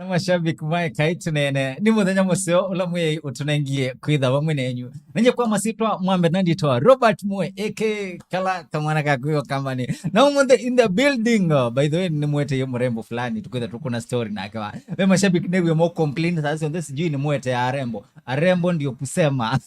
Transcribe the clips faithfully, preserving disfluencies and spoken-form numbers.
Mashabiki ma Ekai Tũneene, nĩ mũthenya mũseo ũla Mwĩai ũtũnengie kwĩtha vamwe nenyu. Nanye kwa masitwa mwambe na nditwa Robert Mue, aka kala kamwana ka kwĩo kambani. Na ũmũnthĩ in the building. Oh, by the way, nĩ mweteye mũrembo fulani, tũkwĩtha tũkũna story nake wa. Ve mashabiki nĩw'e mo complain saa cionthe, sijui nĩ mwete ya arembo. Arembo ndio kusema.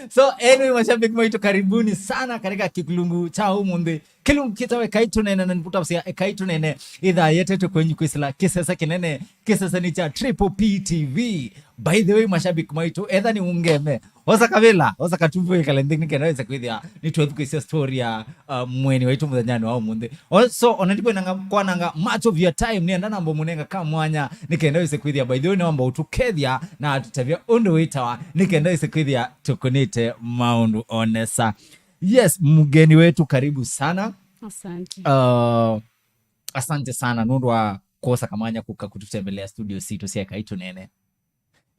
So, anyway, mashabiki maitũ, karibuni sana katika kĩlungu cha ũmũnthĩ. Kĩlungu kĩtawa Ekai Tũneene, na nĩvũtavasya Ekai Tũneene, ĩthaa yetetwe kwenyu kwĩsĩla kĩsesa kĩnene, kĩsesa nĩ cha Triple P T V. By the way, mashabiki maitũ, etha nĩ ungeme, osa kavĩla, osa katumbĩ wĩkale nthĩ, nĩkenda wĩse kwĩthĩa nĩtwethukĩsya story ya, uh, mweni waitũ mũthenyanĩ wa ũmũnthĩ. O-, so, ona ndikwenanga kwananga much of your time, nĩenda namba mũnenga ka mwanya, nĩkenda wĩse kwĩthĩa, by the way, nĩwamba ũtũkethya na atũtavya ũndũ wĩtawa, nĩkenda wĩse kwĩthĩa tũkũnĩte maũndũ onesa. Yes, mgeni wetu, karibu sana. Asante. Uh, asante sana nũndũ wa kwosa kamwanya kũka kũtũtembelea studio sitũ sya Ekai Tũneene.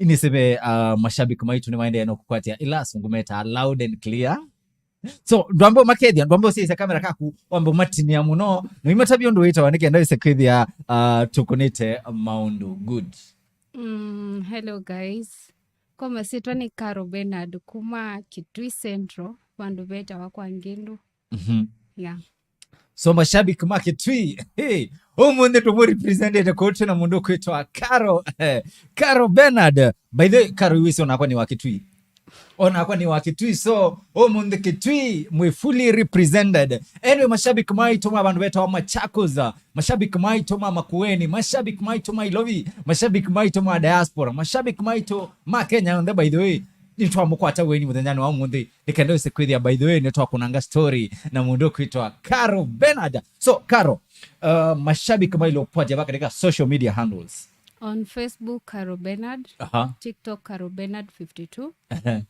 Inĩsĩve, uh, mashabiki maitũ nĩmaendee no kũkwatĩa ila asungu metaa loud and clear. So, ndwambe ũmakethya, ndwambe ũsyaisya kamera kaku, wambe ũmatinĩa mũno, na imatavya ũndũ wĩtawa nĩkenda wĩse kwĩthĩa, uh, tũkũnĩte maũndũ good. Mm, hello guys. Kwa masitwa nĩ Caro Bernard kuma Kitui Central, vandũ vetawa kwa Ngindu. Mhm. Yeah. So mashabiki ma Kitui, hey, ũmũnthĩ tũmũrepresentĩte kũu twĩ na mũndũ ũkwĩtwa Caro, eh, Caro Bernard. By the way, Caro, iwĩsĩ onakwa nĩ wa Kitui. Onakwa nĩ wa Kitui, so ũmũnthĩ Kitui mwĩ fully represented. Anyway, mashabiki maitũ ma vandũ vetawa Machakos, mashabiki maitũ ma Makueni, mashabiki maitũ ma Ilovi, mashabiki maitũ ma diaspora, mashabiki maitũ ma Kenya yonthe, by the way, nĩtwamũkwata weni mũthenyanĩ wa ũmũnthĩ. Nĩkenda wĩse kwĩthĩa, by the way, nĩtwakũnanga story na mũndũ ũkwĩtwa Caro Bernard. So, Caro, uh, mashabiki mailopwatia va katika social media handles? On Facebook, Caro Bernard. Aha. TikTok, Caro Bernard fifty-two. Ehe.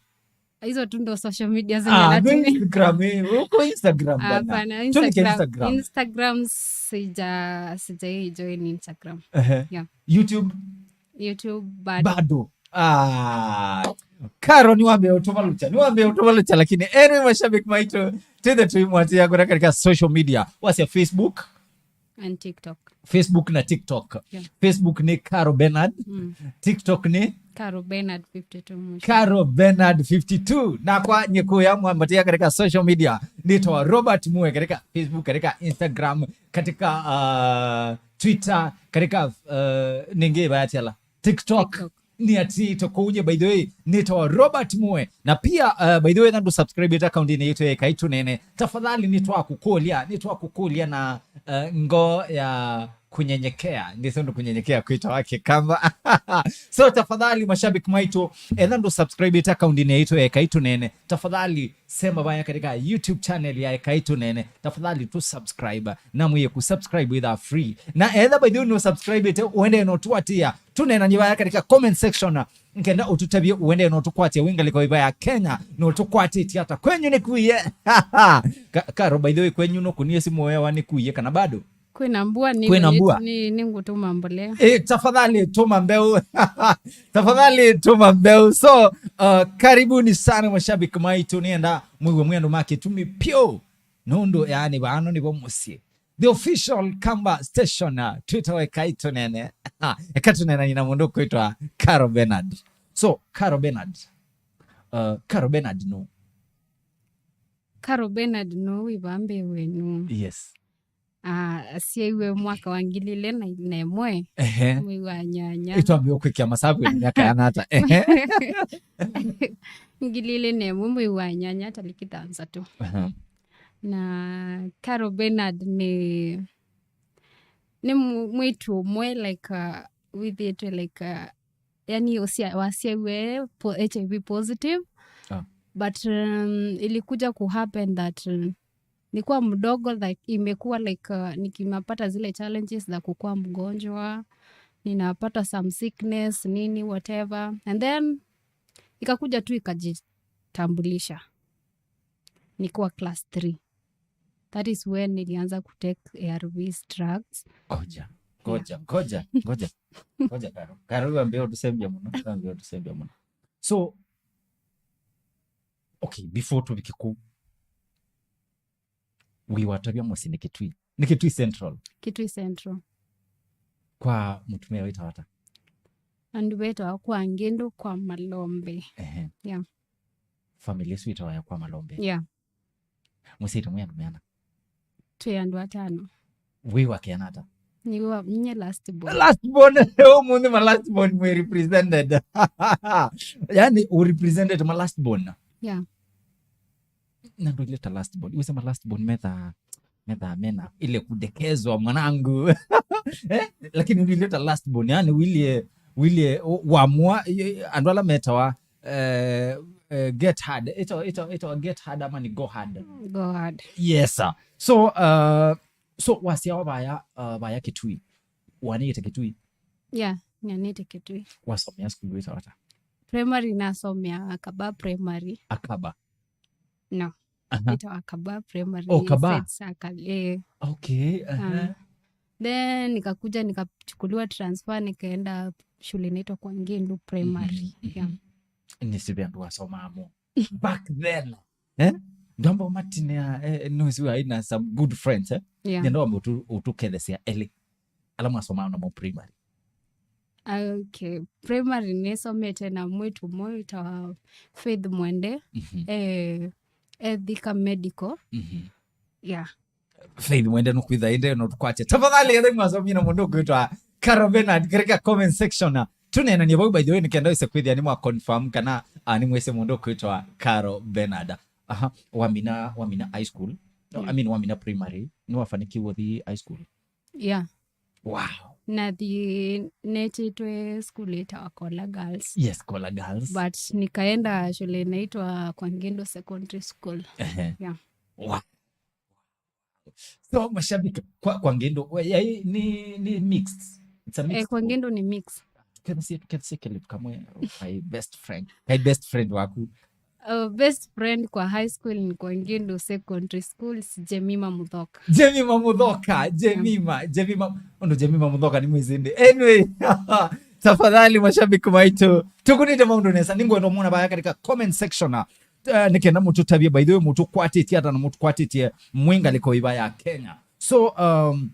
Hizo tu ndo social media zenye Ah, no natumia. Instagram, eh. Uko Instagram bana. Hapana, Tunike Instagram. Instagram. Instagram sija, sijai join Instagram. Ehe. Yeah. YouTube? YouTube bado. Bado. Ah, Caro nĩwambe ũtũvalũkya, nĩwambe ũtũvalũkya, lakini anyway, mashabiki maitũ, twĩthe tũimwatia kũra katika social media. Wasya Facebook? And TikTok. Facebook na TikTok. Yeah. Facebook nĩ Caro Bernard. Mm. TikTok nĩ Caro Bernard fifty-two mwisho. Caro Bernard fifty-two. Nakwa nyikuya mwambatia katika social media. Nĩtawa Robert Mue katika Facebook, katika Instagram, katika, uh, Twitter, katika, uh, nĩngĩ vayatiala TikTok. TikTok. Nĩ atĩ tũkũũny'e, by the way, nĩtawa Robert Mue. Na pia, uh, by the way, ethĩwa ndũ subscribe ĩta akaunti-inĩ yitũ ya Ekai Tũneene, tafadhali nĩtwakũkũlya, nĩtwakũkũlya na, uh, ngoo ya kũnyenyekea. Ndĩsĩ ũndũ kũnyenyekea kwĩtawa Kĩkamba. So, tafadhali, mashabiki maitũ, ethĩwa ndũ subscribe ĩta akaunti-inĩ yitũ ya Ekai Tũneene, tafadhali sema vaya katika YouTube channel ya Ekai Tũneene. Tafadhali tu subscribe. Na mwĩe ku subscribe ĩtha free. Na ethĩwa by the way nũ subscribe ĩte, ũendee no tũatĩĩa, tũneenany'e vaya katika comment section, nkenda ũtũtavye ũendee no tũkwatĩa wĩ ngalĩko ĩva ya Kenya, no tũkwatĩtye ata? Kwenyu nĩkuie? Ka-, Caro, by the way, kwenyu nũkũnie simũ wewa nĩkuie kana bado? Kwĩna mbua, nĩ, Kwĩna nĩ, mbua? Nĩ, nĩ ngũtũma mbolea. Eh, tafadhali tũma mbeũ. Tafadhali tũma mbeũ. So, uh, karibuni sana mashabiki maitũ, nĩenda mwĩw'e mwĩ andũ ma kĩtumi pyũ. Nũndũ, yani, vano nĩvo mũsyĩ. The official Kamba station, uh, twĩtawa Ekai Tũneene. Ekai Tũneene na mũndũ kwĩtwa Caro Bernard. So, Caro Bernard. Uh, Caro Bernard nũ? Caro Bernard nũ wĩ vaa mbee wenyu? Yes. Ah, asyaiwe mwaka wa ngili ilĩ na ĩmwe, Ehe. Mwei wa nyanya. Ĩtwambie ũkwĩkĩa masavu ya myaka yana ata? Ehe. Ngili ilĩ na ĩmwe mwei wa nyanya, taliki thanthatũ. Aha. Na Caro Bernard nĩ, nĩ mw-, mwĩĩtu ũmwe, like, uh, wĩthĩĩtwe, like, uh, yani, ũsya-, wasyaiwe po-, H I V positive. Ah. But, um, ilikuja kuhappen that, um, nikiwa mdogo, like, imekuwa, like, uh, nikimapata zile challenges za kukuwa mgonjwa, ninapata some sickness, nini, whatever. And then, ikakuja tu ikajitambulisha. Nikiwa class three. That is when nilianza kutake A R Vs drugs. Ngoja, ngoja, Yeah. ngoja, ngoja. Ngoja, Caro. Caro, wambie ũtũsembia mũno, wambie ũtũsembia mũno. So, okay, before tũvike kũu, wĩ watavya mũsyĩ nĩ Kitui. Nĩ Kitui Central. Kitui Central. Kwa mũtumĩa wĩtawa ata? Andũ vetawa kwa Ngĩndũ kwa Malombe. Ehe. Yeah. Family ĩsu ĩtawa ya kwa Malombe. Yeah. Mũsyaĩte mwĩ andũ meana? Twĩ andũ atano. Wĩ wa keana ata? Nĩwe wa- nyie last born. Last born. Ũmũnthĩ ma last born mwĩ represented. Yaani u represented ma last born. Yeah. Na ndũileta last born. Wĩsema last born metha metha mena ile kudekezwa mwanangu. Eh? Lakini ndũileta last born, yani wilie wilie wamua andũ ala metawa eh, eh, get hard. Ito ito ito get hard ama ni go hard. Go hard. Yes sir. So uh, so wasyawa vaya uh, vaya Kitui. Wanĩte Kitui. Yeah, nyanĩte Kitui. Wasomea school wĩtawa ata? Primary nasomea Akaba Primary. Akaba. No. Aha. Ĩtawa Akaba Primary. Oh, Kaba. Eh. Okay. Aha. Then nikakuja nikachukuliwa transfer nikaenda shule inaitwa kwa Ngĩndũ Primary. Mhm, mhm. Yeah. Nĩsĩ ve andũ wasomaa mo back then. Eh? Ndamba matinea eh, nũsi aina some good friends eh? Yeah. Nenda wamba ũtũ- ũtũkethesya elĩ ala mwasomaa namo primary. Okay. Primary nĩsomete na mwĩtu ũmwe wĩtawa Faith Mwende. Mhm, Eh, Ethika Medical. mhm. Yeah. Faith Mwende nũkwĩtha ĩndĩ no tũkwatye. Tafadhali ethĩ mwasomie na mũndũ ũkwĩtwa Caro Bernard katika comment section. Tũneenanie vau by the way nĩkenda wĩse kwĩthĩa nĩ mwa confirm kana ah, nĩ mwĩsĩ mũndũ ũkwĩtwa Caro Bernard. Aha, wamina wamina high school. No, I mean wamina primary. Nĩwafanikiwa thi high school. Yeah. Wow. Nathi netĩtwe school ĩtawa Kola Girls. Yes, Kola Girls. But nikaenda shule inaitwa Kwa Ngĩndũ Secondary School. Ehe. Yeah. Wow. So mashabiki kwa, kwa Ngĩndũ we- yai ni ni mixed. It's a mixed Eh, Kwa school. Ngĩndũ ni mix. Kethĩsie kethĩsie kĩlĩtu kamwe my best friend. My best friend waku. Uh, best friend kwa high school ni Kwa Ngĩndũ Secondary School, si Jemima Muthoka. Jemima Muthoka, Jemima, Jemima. Ũndũ Jemima Muthoka nĩ mwĩsĩ ndĩ. Anyway, tafadhali mashabiki maitũ tũkũnĩte maũndũ nesa. Nĩngwenda mũona vaya katika comment section. Uh, nĩkenda mũtũtavye by the way mũtũkwatĩtye ata na mũtũkwatĩtye mwĩ ngalĩko ĩva ya Kenya. So um,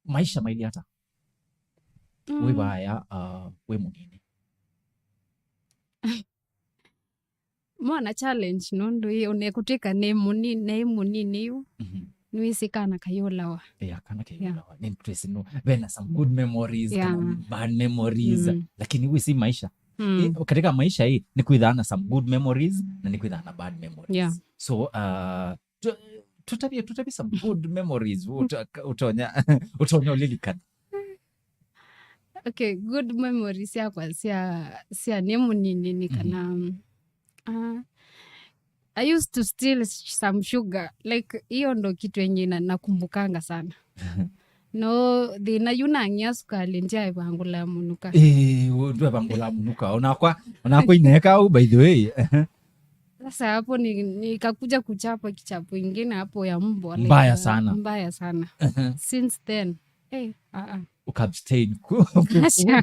maisha maili ata? Wĩ vaya uh, wĩ mũnini? Mwana challenge nũndũ ĩ ũnekũtwĩka nĩ mũnini nĩ mũnini yu. Mhm. Nĩwĩsĩ kana kayũlawa. Yeah, kana keyũlawa nĩ twĩsĩ no vena some good memories, yeah, kana bad memories. Mm. Lakini wĩsĩ maisha. Mm. Eh, katika maisha hii ni kwĩthaa na some good memories na ni kwĩthaa na bad memories. Yeah. So uh, tu- tutavye tutavye some good memories uta- utonya utonya ulilikana. Okay, good memories yakwa sya sya nĩ mũnini nĩ kana uh, I used to steal s- some sugar, like hiyo ndo kitu yenye na- nakumbukanga sana. No thĩna yu nang'ia sukali ndyaĩvangũla mũnuka. Eh, ndwevangũla mũnuka onakwa onakwa ineka au by the way. Sasa hapo ni- nikakuja kuchapwa kichapo ingine hapo ya mbwa, like, Mbaya uh, sana. Mbaya sana. Since then eh, uh -uh. Ukaabstain ku- ku-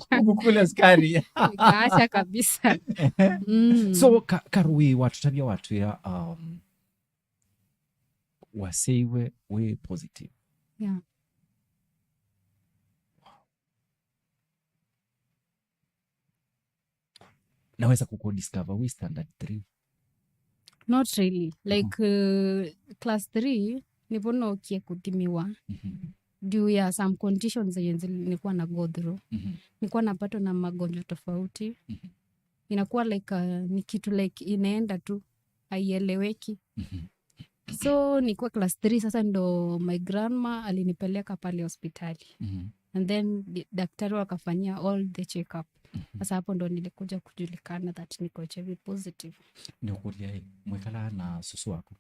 ku- kukula sukari. Nikaacha kabisa. Mm. So ka- Caro wĩ watũtavya watwĩa um, waseiwe wĩ positive. Yeah. Naweza kukudiscover wĩ standard three? Not really, like uh, class three nĩvo nookie kũthimiwa. Mhm. Juu ya some conditions zenye zili- nilikuwa na go through. Mhm. Nilikuwa napatwa na magonjwa tofauti. Mhm. Inakuwa like uh, ni kitu like inaenda tu, haieleweki. Mhm. So nikuwa class three sasa ndo my grandma alinipeleka pale hospitali. Mhm. And then di- daktari wakafanyia all the check up. Sasa hapo ndo nilikuja kujulikana that niko H I V positive. Nĩũkũlya ĩ, mwĩkalaa na susu waku?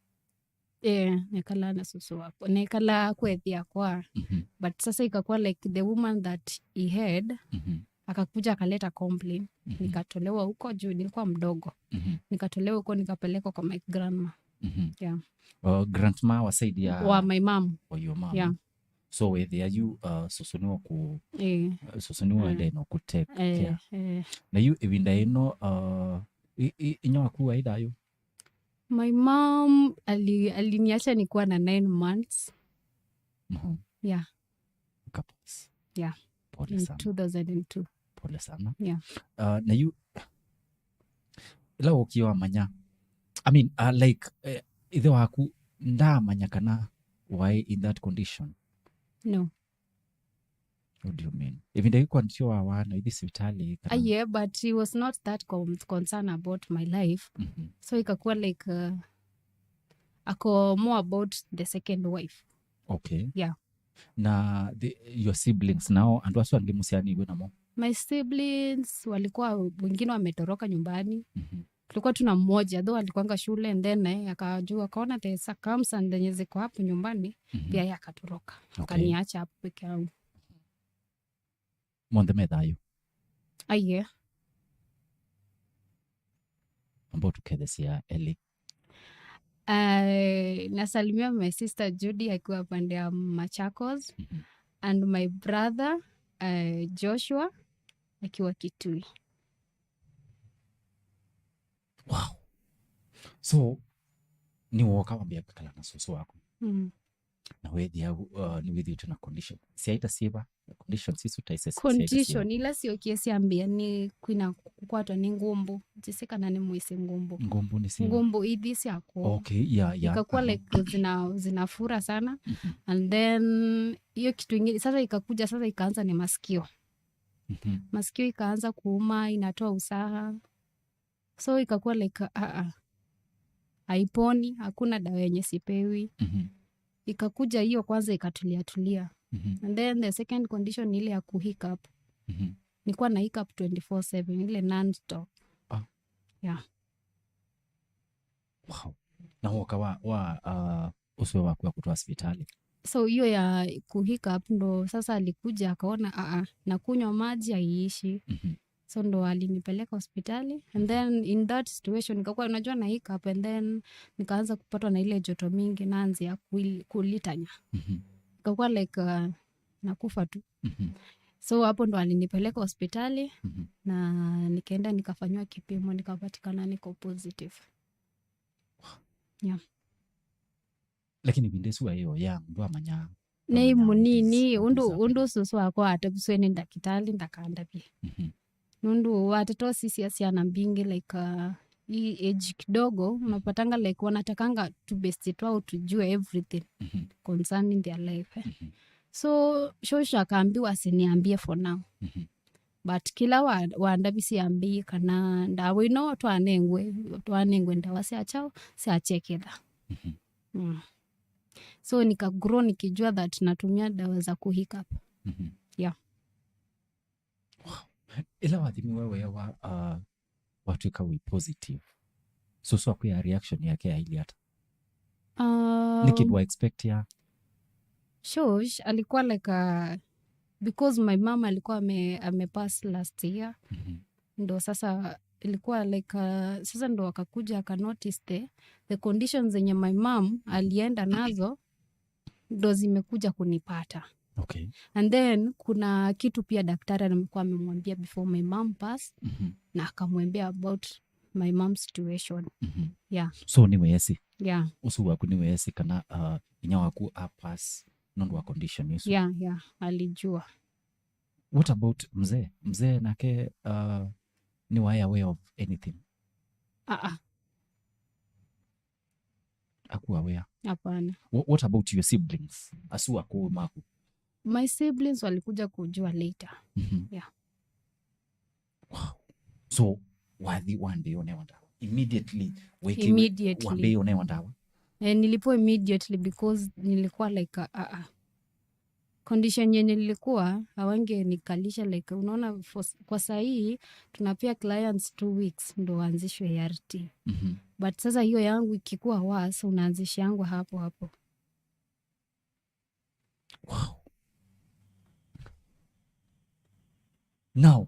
Eh, nekalaa na susu waku, nekalaa kwethi yakwa. Mhm. But sasa ikakuwa like the woman that he had Mhm. akakuja akaleta complaint. Mhm. Nikatolewa huko juu nilikuwa mdogo. Mhm. Nikatolewa huko nikapelekwa kwa my grandma. Mhm. Yeah. Uh, grandma wasaidia Wa my mom. Wa your mom. Yeah. So wethĩa yu uh, susu nĩwe ku Eh, susu nĩwe Mm. ndeno ku take eh, care. Eh. Na yu ĩvinda ĩno uh, i- i- inya waku waĩ thayũ? My mom ali- aliniacha nikuwa na nine months. Mhm. Yeah. Akapass. Yeah. Pole in sana. two thousand two. Pole sana. Yeah. Uh, na yu ila ũkio amanya, I mean, uh, like, eh, ithe waku ndamanya kana waĩ in that condition? No. What do you mean? Ivinda yu kwanzia wa wana ithi sivitali kana? Ah, yeah, but he was not that con concerned about my life. Mm -hmm. So ikakuwa like, uh, ako more about the second wife. Okay. Yeah. Na the, your siblings nao, andũ asu angĩ mũsyaanĩw'e namo? My siblings walikuwa wengine wametoroka nyumbani. Mm -hmm. Tulikuwa tu na mmoja though alikuanga shule, and then naye akajua, akaona the circumstances zenye ziko hapo nyumbani. Mm -hmm. Pia yeye akatoroka. Okay. Akaniacha hapo peke yangu. Monthe me thayũ? Aiye. Ambao tũkethesya elĩ. Uh, nasalimia my sister Judy akiwa pande ya Machakos. Mm -hmm. And my brother uh, Joshua akiwa Kitui. Wow. So nĩwoka wambĩa kakala na susu waku? Mm. Na wethia uh, nĩwĩthĩĩtwe na condition syaita syĩva? Conditions isu taisese condition ila syokie syambĩa nĩ kwina kũkwatwa nĩ ngũmbũ. Njĩsĩ kana nĩ mwĩsĩ ngũmbũ. Ngũmbũ nĩ syaũ? Ngũmbũ ithi syakwo. Okay, yeah, yeah. Ikakuwa like zina, zinafura sana. Mm -hmm. And then hiyo kitu ingine sasa ikakuja sasa ikaanza ni masikio. Mm -hmm. Masikio ikaanza kuuma, inatoa usaha. So ikakuwa like, ah, ah, haiponi, hakuna dawa yenye sipewi. Mm -hmm. Ikakuja hiyo kwanza ikatulia tulia. Mm -hmm. And then the second condition ni ile ya kuhiccup. Mm -hmm. Nilikuwa na hiccup twenty-four seven, ile non-stop. Ah. Yeah. Wow. Na woka wa, wa uh, ũseo waku wa kũtwaa sivitali? So hiyo ya kuhiccup ndo sasa alikuja akaona, ah, ah, na kunywa maji haiishi. Mm -hmm. So ndo alinipeleka hospitali and then in that situation nikakuwa unajua na hiccup and then nikaanza kupatwa na ile joto mingi naanzia kuil- kulitanya. Mm -hmm. Ikakuwa like uh, nakufa tu. Mm -hmm. So hapo ndo alinipeleka hospitali. Mm -hmm. Na nikaenda nikafanyiwa kipimo nikapatikana niko positive. Yeah. Lakini ĩvinda ĩsu waĩ o young, ndwamanya. Nĩ mũnini ũndũ, ũndũ sũsũ wakwa ataviswe nĩ ndakĩtalĩ ndakandavye. Mhm. Nũndũ watatosisya syana mbingĩ like uh, hii age kidogo unapatanga like wanatakanga tubesti twao tujue everything. Mhm. Concerning their life eh. Mhm. So shosho akaambiwa asiniambie for now. Mhm. But kĩla wa- wandavisye ambĩie kana ndawa ino twanengwe twanengwe ndawa sya chao sya cheketha. Mhm. Mm. So nikagrow nikijua that natumia dawa za kuhiccup. Mhm. Yeah. Ĩla wathimiwe weewa uh, watwĩka wĩ positive, susu akwĩa reaction yake yaili ata? Um, nĩ kĩndũ wa expect ya? Shosh alikuwa like a, because my mom alikuwa ame, amepass last year. Mhm. Ndo sasa ilikuwa like uh, sasa ndo akakuja aka notice the, the conditions zenye my mom alienda nazo ndo zimekuja kunipata. Okay. And then kuna kitu pia daktari amekuwa amemwambia before my mom pass. Mhm. Na akamwambia about my mom situation. Mhm. Yeah. So nĩweesĩ? Yeah. Ũsu waku nĩweesĩ kana uh, inya waku apass nũndũ wa condition ĩsu? Yeah, yeah, alijua. What about mzee? Mzee nake uh, nĩwaĩ aware of anything? Ah, ah. Akuwa wea? Hapana. Wha- what about your siblings, asu akũũ maku? My siblings walikuja kujua later. Mhm. Yeah. Wow. So wathi wambĩĩe ũnewa ndawa immediately? Wĩkĩwe- Immediately. Wambĩĩe ũnewa ndawa? Eh, nilipewa immediately because nilikuwa like uh, uh, condition yenye nilikuwa awange nikalisha like unaona for, kwa sahii tunapea clients two weeks ndo waanzishwe A R T. Mhm. But sasa hiyo yangu ikikuwa worse unaanzishiangwa hapo hapo. Wow. Now,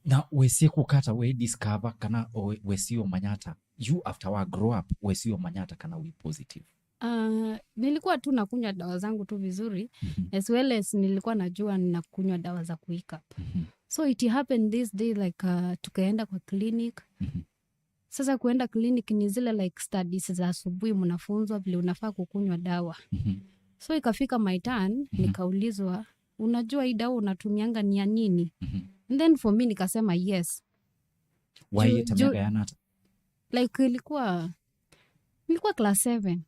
na wesie kũkata we discover kana o- wesie ũmanya ata, you after wa grow up wesie ũmanya ata kana wĩ positive? Uh, nilikuwa tu nakunywa dawa zangu tu vizuri. Mhm. As well as nilikuwa najua ninakunywa dawa za kuhiccup. Mhm. So it happened this day like uh, tukaenda kwa clinic. Mhm. Sasa kuenda clinic ni zile like studies za asubuhi mnafunzwa vile unafaa kukunywa dawa. Mhm. So ikafika my turn, nikaulizwa unajua hii dawa unatumianga ni ya nini? Mhm. And then for me nikasema yes. Waiĩte ju- myaka yana ata? Like ilikuwa, nilikuwa class seven.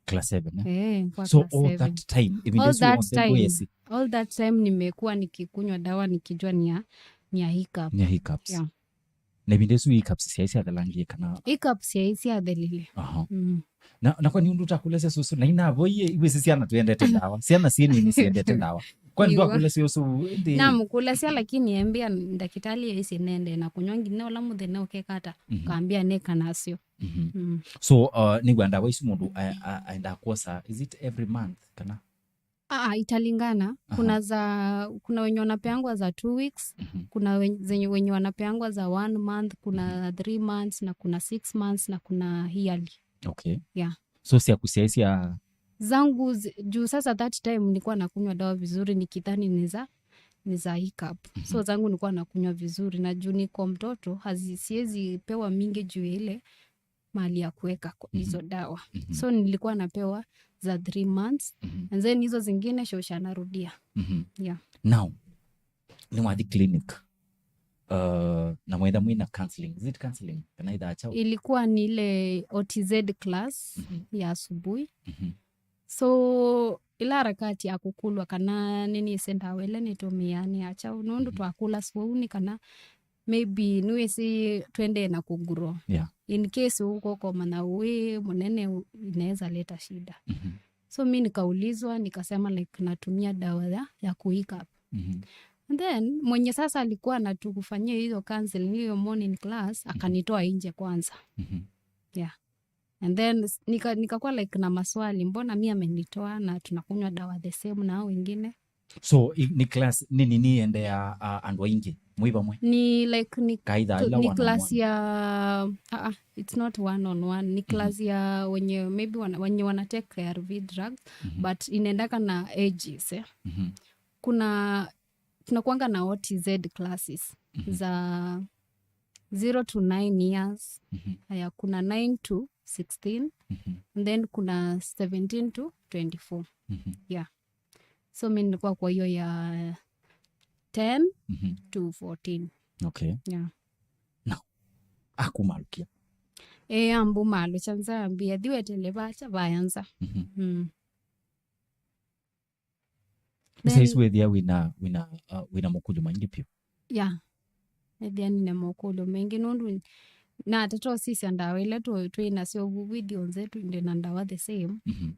Class seven, eh? Eh, nilikuwa So class all seven. that time, even All this that was the time, boys. All that time nimekuwa nikikunywa dawa nikijua ni ya, ni ya hiccup. Ni ya hiccups. Yeah. Na ĩvinda ĩsu hiccups syaĩ syathelangie kana? Hiccups syaĩ syathelile. Aha. Mm. Na, na kwa nĩ ũndũ ũtakũlesya sũsũ, na inavoie, iwĩsĩ syana twendete ndawa. Syana syĩ nini syendete ndawa. Kwa nĩ Nĩw'o. ndwakũlesya ũsu, ĩndĩ? Namũkũlasya, lakini embĩa ndakĩtalĩ aisye nende na kũnywa nginya ũla mũthenya ũkekata, Mhm. kambĩa nĩka nasyo. Mhm. Mm. So, uh, nĩw'a ndawa isu mũndũ a- a- aendaa kwosa, is it every month kana? Ah, ah, italingana. Aha. Kuna za, kuna wenye wanapeangwa za two weeks, Mhm. kuna wen- zenye, wenye wanapeangwa za one month, kuna Mhm. three months, na kuna six months, na kuna yearly. Okay. Yeah. So syaku syaĩ sya? Zangu zi- juu sasa that time nilikuwa nakunywa dawa vizuri nikidhani ni za, ni za hiccup. Mhm. So zangu nilikuwa nakunywa vizuri, na juu niko mtoto, hazi- siwezi pewa mingi juu ya ile mali ya kuweka kwa Mhm. hizo dawa. Mhm. So nilikuwa napewa za three months, Mhm. and then hizo zingine shosha anarudia. Mhm. Yeah. Now, nĩwathi clinic, uh, na mwetha mwĩna counseling. Is it counseling? Kana ithaa chao? Ilikuwa ni ile O T Z class Mhm. ya asubuhi. Mhm. So ila harakati ya kũkũlwa kana nĩnĩsĩ ndawa ĩla nĩtũmĩaa nĩ ya kyaũ, nũndũ Mhm. twakũlasya ũu nĩ kana maybe nĩwĩsĩ twendee na kũgrow. Yeah. In case ũkũkomana wĩ mũnene, inaweza leta shida. Mhm. So mi nikaulizwa, nikasema like natumia dawa ya, ya kuhiccup. Mhm. And then mwenye sasa alikuwa anatukufanyia hiyo counseling, hiyo morning class, Mhm. akanitoa nje kwanza. Mhm. Yeah. And then s- nika- nikakuwa like na maswali, mbona mi amenitoa na tunakunywa dawa the same na hao wengine? So i- ni class nini niendea, uh, andũ aingĩ mwĩ vamwe? Ni like ni, Kaitha cl- ila ni one on class one. ya ah, ah, it's not one on one, ni Mhm. class ya wenye maybe wana, wenye wana take A R V drugs, Mhm. but inaendaka na ages, eh. Mhm. Kuna tunakuanga na O T Z classes Mhm. za zero to nine years. Mhm. Haya, kuna nine to sixteen, Mhm. and then kuna seventeen to twenty-four. Mhm. Yeah. So mi nilikuwa kwa hiyo ya ten Mhm. to fourteen. Okay. Yeah. Akumalũkya. E, ambu malũkya nzambia thiwetele vacha vaya nza. Mhm. Mm. Then Saizi wĩthĩa wĩna, wĩna, uh, wĩna mokũlyo maingĩ vyũ. Yeah. Ethĩa nĩna mokũlyo maingĩ nũndũ natata ũsisya ndawa ila tũ- twĩ nasyo vu video nzetu ndĩ na ndawa the same. Mhm.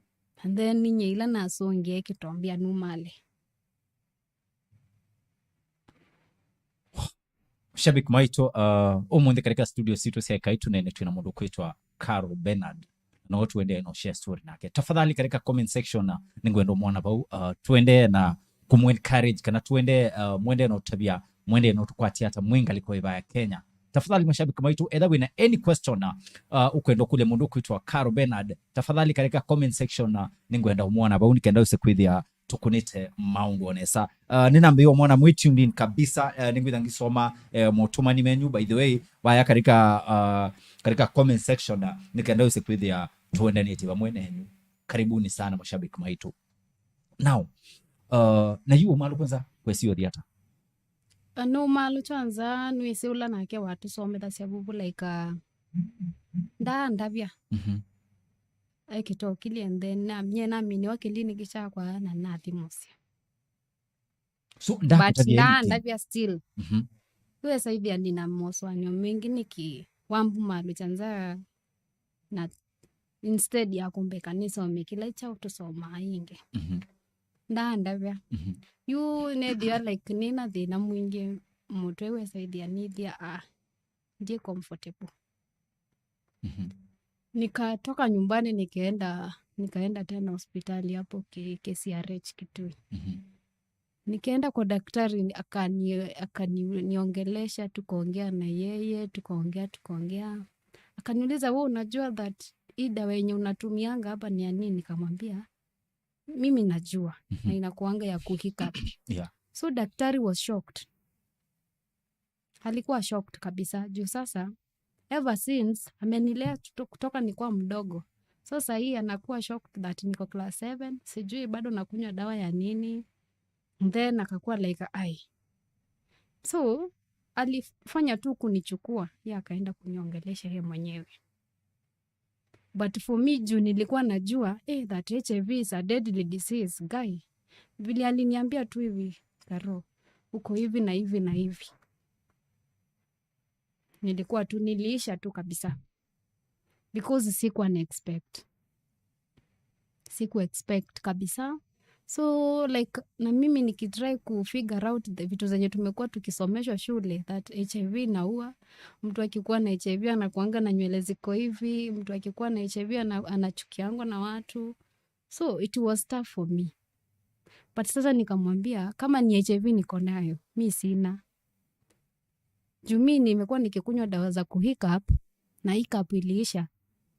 And then ninye ila nasũngĩe kĩtombia numale. Shabiki maitũ, uh, ũmũnthĩ katika studio sitũ sya Ĩkai Tũneene twĩna mũndũ kwĩtwa Carol Bernard. No tuendee no share story nake. Tafadhali katika comment section, uh, nĩngwenda ũmwona vau, uh, tuendee na kũmũ encourage kana tuendee, uh, mwendee no tũtavya, mwendee no tũkwatia ata mwĩ ngalĩko ĩva ya Kenya. Tafadhali mashabiki maitũ, etha wĩna any question, uh, ũkwenda kũlya mũndũ kwĩtwa Carol Bernard, tafadhali katika comment section, uh, nĩngwenda ũmwona vau nĩkenda ũse kwĩthĩa tũkũnĩte maũndũ o nesa. Uh, nĩnambĩĩe ũmwona mwĩ tuned in kabisa. Uh, nĩngwĩtha ngĩsoma, uh, motũmani menyu, by the way, vaya katika, uh, katika comment section, uh, nĩkenda wĩse kwĩthĩa tũendanĩtye vamwe nenyu. Karibuni sana mashabiki maitũ. Now, uh, na yu ũmalũ kwanza kwesi ũthi ata? Uh, no ũmalũ kwanza nwĩsĩ ũla nake watũsomethasya vuvu like, uh, ndaandavya. Mhm. Ekĩtokilye and then na- nye naminiwa kĩliniki kyakwa na nathi mũsyĩ. So, But ndakũtavya anything? Ndaandavya still. Mhm. Wĩsaithia ndĩ na mosũanĩo mengĩ nĩkĩ wambumalũkya nza na instead ya kũmbeka nĩsome kĩla kyaũ tũsomaa ĩngĩ. Mhm. Ndaandavya. Mhm. Yu nethĩa like nĩna thĩna mwingĩ mũtwe wĩsaithia nĩthĩa a ndiye comfortable. Mhm. Nikatoka nyumbani nikaenda, nikaenda tena hospitali hapo K- K C R H Kitui. Mhm. Nikaenda kwa daktari ni- akani akaniongelesha, tukaongea na yeye, tukaongea tukaongea. Akaniuliza, "Wewe unajua that hii dawa yenye unatumianga hapa ni ya nini?" Nikamwambia, "Mimi najua." Mhm. Na inakuanga ya kuhika. Yeah. So daktari was shocked. Alikuwa shocked kabisa juu sasa ever since amenilea kuto- kutoka nikuwa mdogo. So sahii anakuwa shocked that niko class seven, sijui bado nakunywa dawa ya nini. And then akakuwa like, "Ai." So alifanya tu kunichukua, yeye akaenda kuniongelesha yeye mwenyewe. But for me, juu nilikuwa najua eh, that H I V is a deadly disease, guy. Vile aliniambia tu hivi, "Karo, uko hivi na hivi na hivi." Nilikuwa tu, niliisha tu kabisa. Because sikuwa na expect. Siku expect kabisa. So like, na mimi nikitry ku figure out the vitu zenye tumekuwa tukisomeshwa shule, that H I V inaua, mtu akikuwa na H I V anakuanga na nywele ziko hivi, mtu akikuwa na H I V ana, anachukiangwa na watu. So it was tough for me. But sasa nikamwambia, kama ni H I V niko nayo, mi sina. Juu mi nimekuwa nikikunywa dawa za ku hiccup, na hiccup iliisha.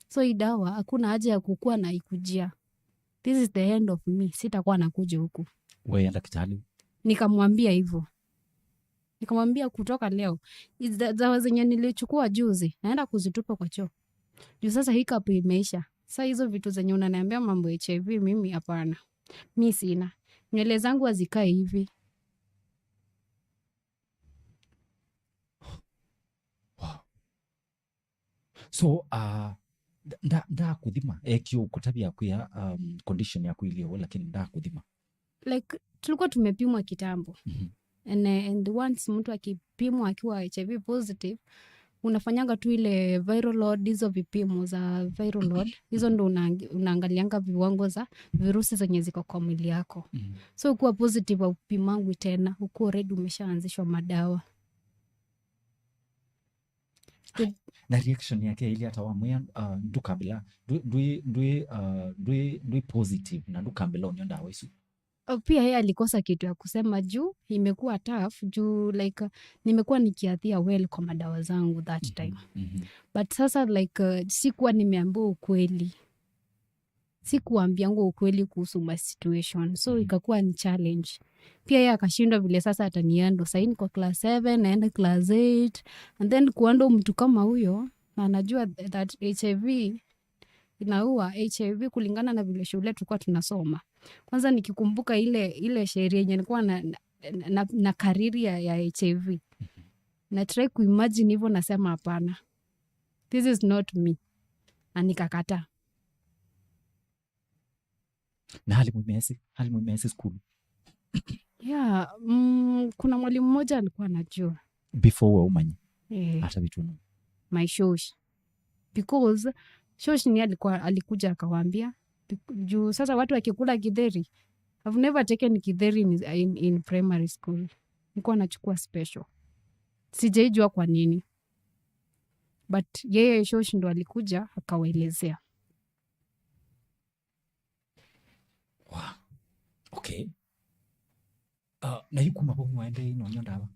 So hii dawa hakuna haja ya kukua na ikujia. This is the end of me. Sitakuwa nakuja huku. Wewe ndakitari. Nikamwambia hivyo. Nikamwambia, "Kutoka leo, hizi da-, dawa zenye nilichukua juzi, naenda kuzitupa kwa choo. Juu sasa hiccup imeisha." Sasa hizo vitu zenye unaniambia mambo ya H I V, mimi hapana. Mi sina. Nywele zangu hazikae hivi. Wow. So uh, nda- nda- ndakuthima ekio kutavya kwia um, condition yaku ilio, lakini ndakuthima. Like, tulikuwa tumepimwa kitambo. Mhm. And, uh, and once mtu akipimwa akiwa H I V positive, unafanyanga tu ile viral load, hizo vipimo za viral load, hizo ndo unaangi- unaangalianga viwango za virusi zenye ziko kwa mwili yako. Mhm. So ukiwa positive haupimangwi tena, ukiwa already umeshaanzishwa madawa. Na reaction yake ili hata wamwĩa uh, ndukambila ndwi ndwi ndwi uh, ndwi ndwi positive na ndukambila unyo ndawa isu. Oh, pia yeye alikosa kitu ya kusema juu imekuwa tough juu, like, uh, nimekuwa nikiathia well kwa madawa zangu that time. Mhm. But sasa, like, uh, sikuwa nimeambiwa ukweli. Sikuambiangwa ukweli kuhusu my situation, so ikakuwa ni challenge. Pia yeye akashindwa vile sasa atanihandle. Sahii niko class seven, naenda class eight, and then kuhandle mtu kama huyo, na anajua that H I V inaua, H I V kulingana na vile shule tulikuwa tunasoma. Kwanza nikikumbuka ile ile sheria yenye nilikuwa na na, na, na career ya, ya H I V, na try kuimagine hivyo, nasema hapana, this is not me, na nikakataa. Na alimũ mesĩ, alimũ mesĩ sukulu? Yeah, mm, kuna mwalimu mmoja alikuwa anajua. Before we umanye? Eh. Hata vitu no. My shosh. Because shosh ni alikuwa, alikuja akawaambia. Bec- juu sasa watu wakikula kitheri. I've never taken kitheri in, in, in primary school. Nilikuwa nachukua special. Sijaijua kwa nini. But yeye shosh ndo alikuja akawaelezea. Wow. Okay. Uh, na yu kuma vau nĩwaendee ĩno nyo ndawa?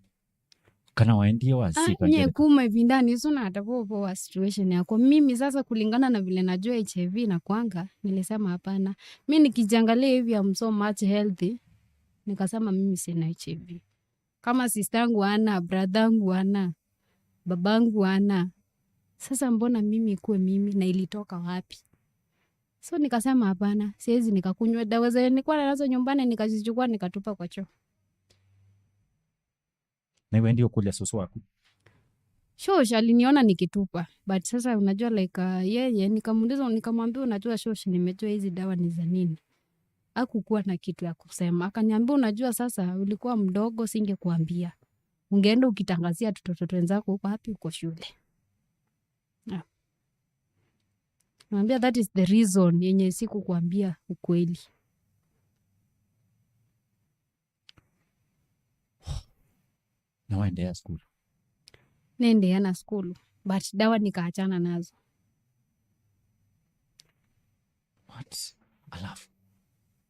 Kana waendie wa Ah, sika nye ngere? Kuma ĩvindanĩ ĩsu natavovoa situation yakwa. Mimi sasa, kulingana na vile najua H I V na kwanga, nilisema hapana. Mi nikijiangalia hivi, I'm so much healthy. Nikasema mimi sina H I V. Kama sistangu ana, brathangu ana, babangu ana. Sasa mbona mimi ikuwe mimi, na ilitoka wapi? So nikasema hapana, siwezi nikakunywa dawa zenye nilikuwa nazo nyumbani, nikazichukua nikatupa kwa choo. Na iwe ndio kulia susu waku? Shosh aliniona nikitupa, but sasa unajua, like, uh, yeye, nikamuuliza, nikamwambia, "Unajua shosh, nimejua hizi dawa ni za nini." Hakukuwa na kitu ya kusema. Akaniambia, "Unajua sasa ulikuwa mdogo, singekuambia. Ungeenda ukitangazia tutoto wenzako huko wapi, huko shule." Ah. Namwambia, "That is the reason yenye sikukuambia ukweli." Na waendelea skulu? Naendelea na skulu, but dawa nikaachana nazo. What? Alafu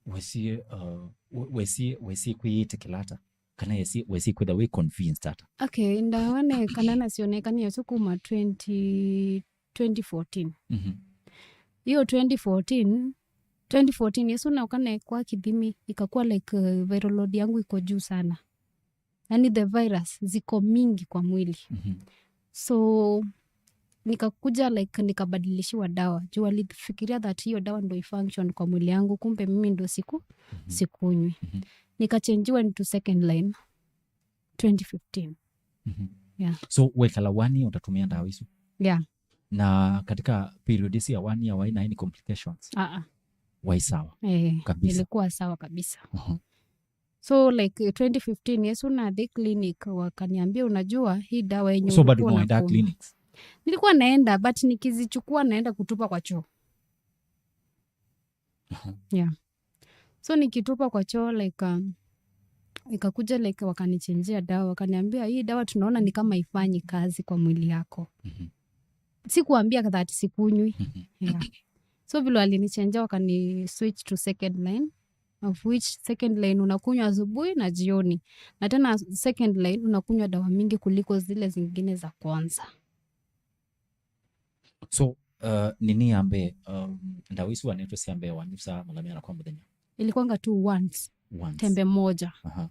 wesie, uh, we- wesie wesie kwĩyĩtĩkĩla ata? Kana wesie wesie kwĩtha wĩ convinced ata? Okay, ndawa ne kana nasionekanie su kuma twenty, twenty fourteen. Mhm. Hiyo twenty fourteen, twenty fourteen, yesu naoka naekwa kithimi, ikakuwa like, uh, viral load yangu iko juu sana. Yani the virus ziko mingi kwa mwili. Mhm. So nikakuja, like, nikabadilishiwa dawa juu walifikiria that hiyo dawa ndo ifunction kwa mwili yangu, kumbe mimi ndo siku Mhm. sikunywi. Mhm. Nikachenjiwa into second line twenty fifteen. Mhm. Yeah. So wekala one year utatumia ndawa isu? Yeah. Na katika period isi ya one year waina any complications? Ah, ah. Wai sawa? Eh, Kabisa. Nilikuwa sawa kabisa. Mhm. So like eh, twenty fifteen yesu nathi clinic, wakaniambia, unajua hii dawa yenye So bado ulikuwa unaenda unakunywa. Clinics? Nilikuwa naenda, but nikizichukua naenda kutupa kwa choo. Mhm. Yeah. So nikitupa kwa choo like um, ikakuja like wakanichenjia dawa, wakaniambia, hii dawa tunaona ni kama ifanyi kazi kwa mwili yako. Mhm. Sikuambia that sikunywi. Mhm. Yeah. So vile walinichenjia, wakani switch to second line, of which second line unakunywa asubuhi na jioni, na tena second line unakunywa dawa mingi kuliko zile zingine za kwanza. So uh, nini ya mbee, um, ndawa isu wanetwe sya mbee wanyusaa mala meana kwa mũthenya? Ilikwanga tu once, Once. Tembe moja. Aha.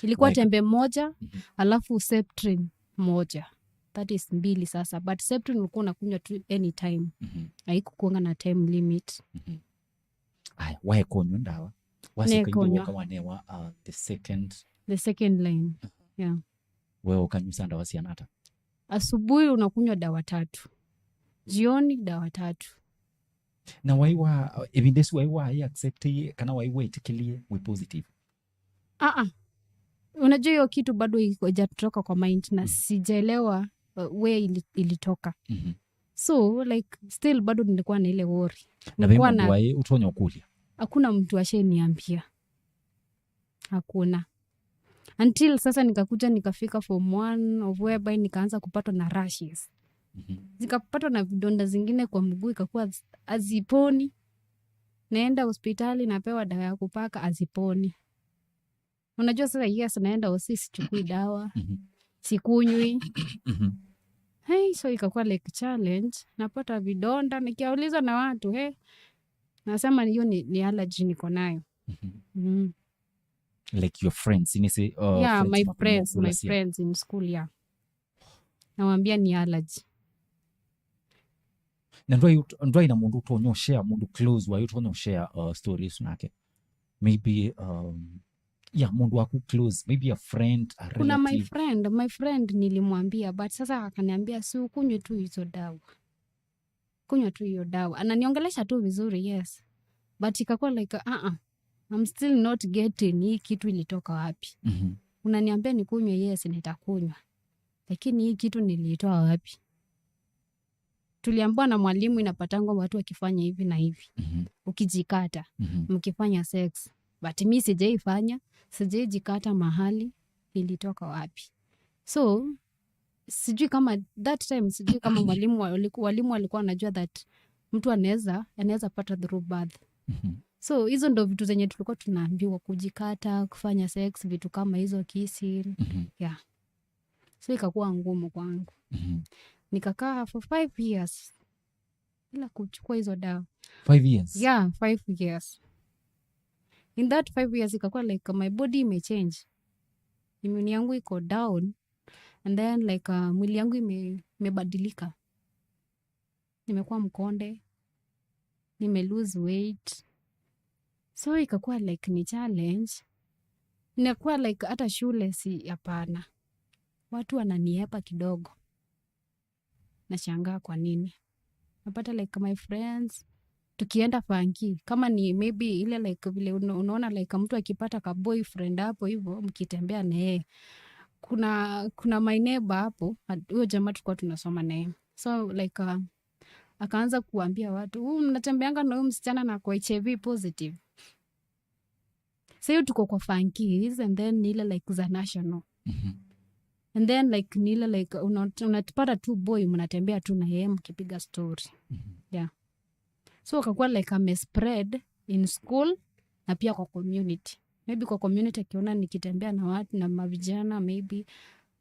Ilikuwa Like- tembe moja, Mhm. Alafu Septrin moja. That is mbili sasa, but Septrin ulikuwa unakunywa tu anytime. Mhm. Haikukuanga na time limit. Mhm. Aya, waekonywa ndawa? Wasika Nekonywa. Indo woka wanewa uh, the second. The second line. Yeah. Wewe ukanyusa ndawa siana ata? Asubuhi unakunywa dawa tatu, jioni dawa tatu. Na waiwa uh, ĩvinda ĩsu waiwa i accept kana waiwa ĩtĩkĩlie wĩ positive? Ah, ah. Unajua hiyo kitu bado iko haijatoka kwa mind na Mm. sijaelewa uh, where ili, ilitoka. Mhm. So like still bado nilikuwa na ile worry. Na ve Nilikuwa mũndũ na- waĩ ũtonya ũkũlya? Hakuna mtu asheniambia, hakuna, until sasa nikakuja nikafika form one of whereby nikaanza kupatwa na rashes, Mhm. Zikapatwa na vidonda zingine kwa mguu, ikakuwa z- haziponi. Naenda hospitali napewa dawa ya kupaka, haziponi. Unajua sasa, yes, naenda hosi, sichukui dawa, Mhm. Sikunywi. Mhm. Hey, so ikakuwa like challenge. Napata vidonda nikiulizwa na watu, hey, nasema hiyo ni, ni allergy niko nayo. Mhm. Mm. Like your friends, ini si uh, Yeah, friends my maku- friends, my makulasia. Friends in school, yeah. Nawaambia ni allergy. Na ndwai ut- ndwai na mũndũ ũtonya ũshare, mũndũ close waĩ ũtonya ũshare uh, story isu nake? Maybe um, yeah, mũndũ waku close, maybe a friend, a Kuna my relative. Friend, my friend nilimwambia, but sasa akaniambia, si ukunywe tu hizo dawa, kunywa tu hiyo dawa. Ananiongelesha tu vizuri, yes, but ikakuwa like uh -uh, I'm still not getting hii kitu ilitoka wapi. Mhm. Unaniambia nikunywe, yes, nitakunywa, lakini hii kitu niliitoa wapi? Tuliambiwa na mwalimu inapatangwa watu wakifanya hivi na hivi, Mhm. Ukijikata, Mhm. Mkifanya sex, but mi sijaifanya, sijaijikata mahali, ilitoka wapi? So sijui kama that time, sijui kama mwalimu wa- waliku- walimu walikuwa wanajua that mtu anaweza anaweza pata through birth. Mhm. So hizo ndo vitu zenye tulikuwa tunaambiwa, kujikata, kufanya sex, vitu kama hizo, kissing. Mhm. Yeah. So ikakuwa ngumu kwangu. Mhm. Nikakaa for five years bila kuchukua hizo dawa. Five years? Yeah, five years. In that five years ikakuwa like my body imechange, immune yangu iko down, and then like uh, mwili yangu ime- imebadilika, nimekuwa mkonde, nime lose weight, so ikakuwa like ni challenge. Inakuwa like hata shule si, hapana, watu wananiepa kidogo. Nashangaa kwa nini. Napata like my friends, tukienda funky, kama ni maybe ile like vile una- unaona like mtu akipata ka boyfriend hapo hivyo, mkitembea na yeye, kuna kuna my neighbor hapo, at- huyo jamaa tulikuwa tunasoma na yeye, so like uh, akaanza kuambia watu, huu mnatembeanga na huyu msichana na kwa H I V positive. Sa hiyo tuko kwa funkies, and then ni ile like za national, Mhm. and then like ni ile like una- unatupata tu boy, mnatembea tu na yeye mkipiga story. Mhm. Yeah. So akakuwa like amespread in school na pia kwa community. Maybe kwa community akiona nikitembea na watu na mavijana, maybe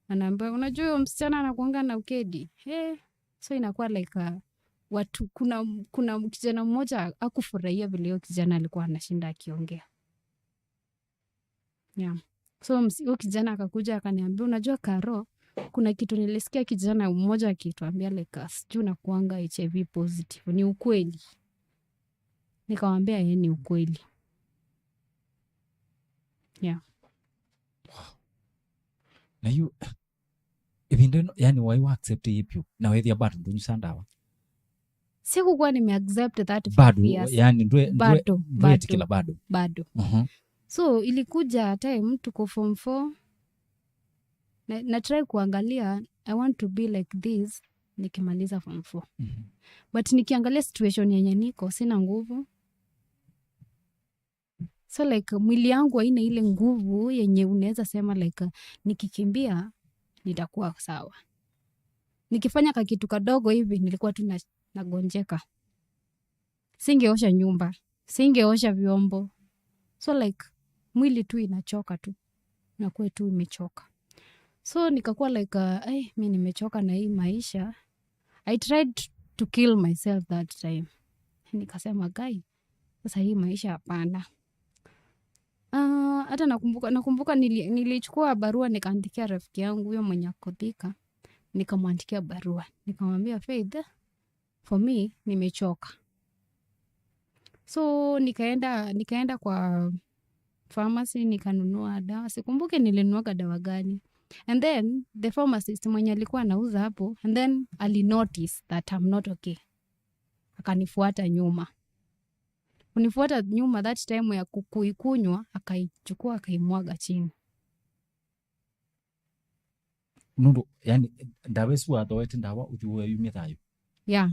anaambia, unajua huyo msichana anakuanga na ukedi. Hey. So inakuwa like uh, watu kuna kuna kijana mmoja akufurahia vile huyo kijana alikuwa anashinda akiongea. Yeah. So msi- huyo kijana akakuja akaniambia, unajua Karo, kuna kitu nilisikia kijana mmoja akituambia like uh, sijui unakuanga H I V positive, ni ukweli? Nikamwambia yeye ni ukweli. Yeah. Na yu ĩvinda ĩno, yani, waĩ wa accept ĩĩ vyũ na wethĩa bado ndũnyusa ndawa? Sikukuwa nimeaccept that Bado, five years. Yani, ndwe- ndwe- Bado, ndwetĩkĩla bado. Bado. Mhm. So ilikuja time tuko form four, na, na try kuangalia, I want to be like this nikimaliza form four. Mhm. But nikiangalia situation yenye niko, sina nguvu. So like mwili yangu haina ile nguvu yenye unaweza sema like nikikimbia nitakuwa sawa. Nikifanya kakitu kadogo hivi nilikuwa tu na- nagonjeka. Singeosha nyumba, singeosha vyombo. So like mwili tu inachoka tu, nakuwa tu imechoka. So nikakuwa like uh, ai, mi nimechoka na hii maisha. I tried to kill myself that time. Nikasema, "Guy, sasa hii maisha hapana." Ah, hata nakumbuka nakumbuka nili, nilichukua barua nikaandikia rafiki yangu huyo mwenye ako Thika. Nikamwandikia barua, nikamwambia, "Faith, for me nimechoka." So nikaenda nikaenda kwa pharmacy nikanunua dawa, sikumbuki nilinuaga dawa gani. And then the pharmacist mwenye alikuwa anauza hapo, and then alinotice that I'm not okay, akanifuata nyuma. Kunifuata nyuma that time ya ku- kuikunywa, akaichukua akaimwaga chini. Nũndũ, yani, ndawa ĩsu wathoete ndawa ũthi ũyumya thayũ. Yeah.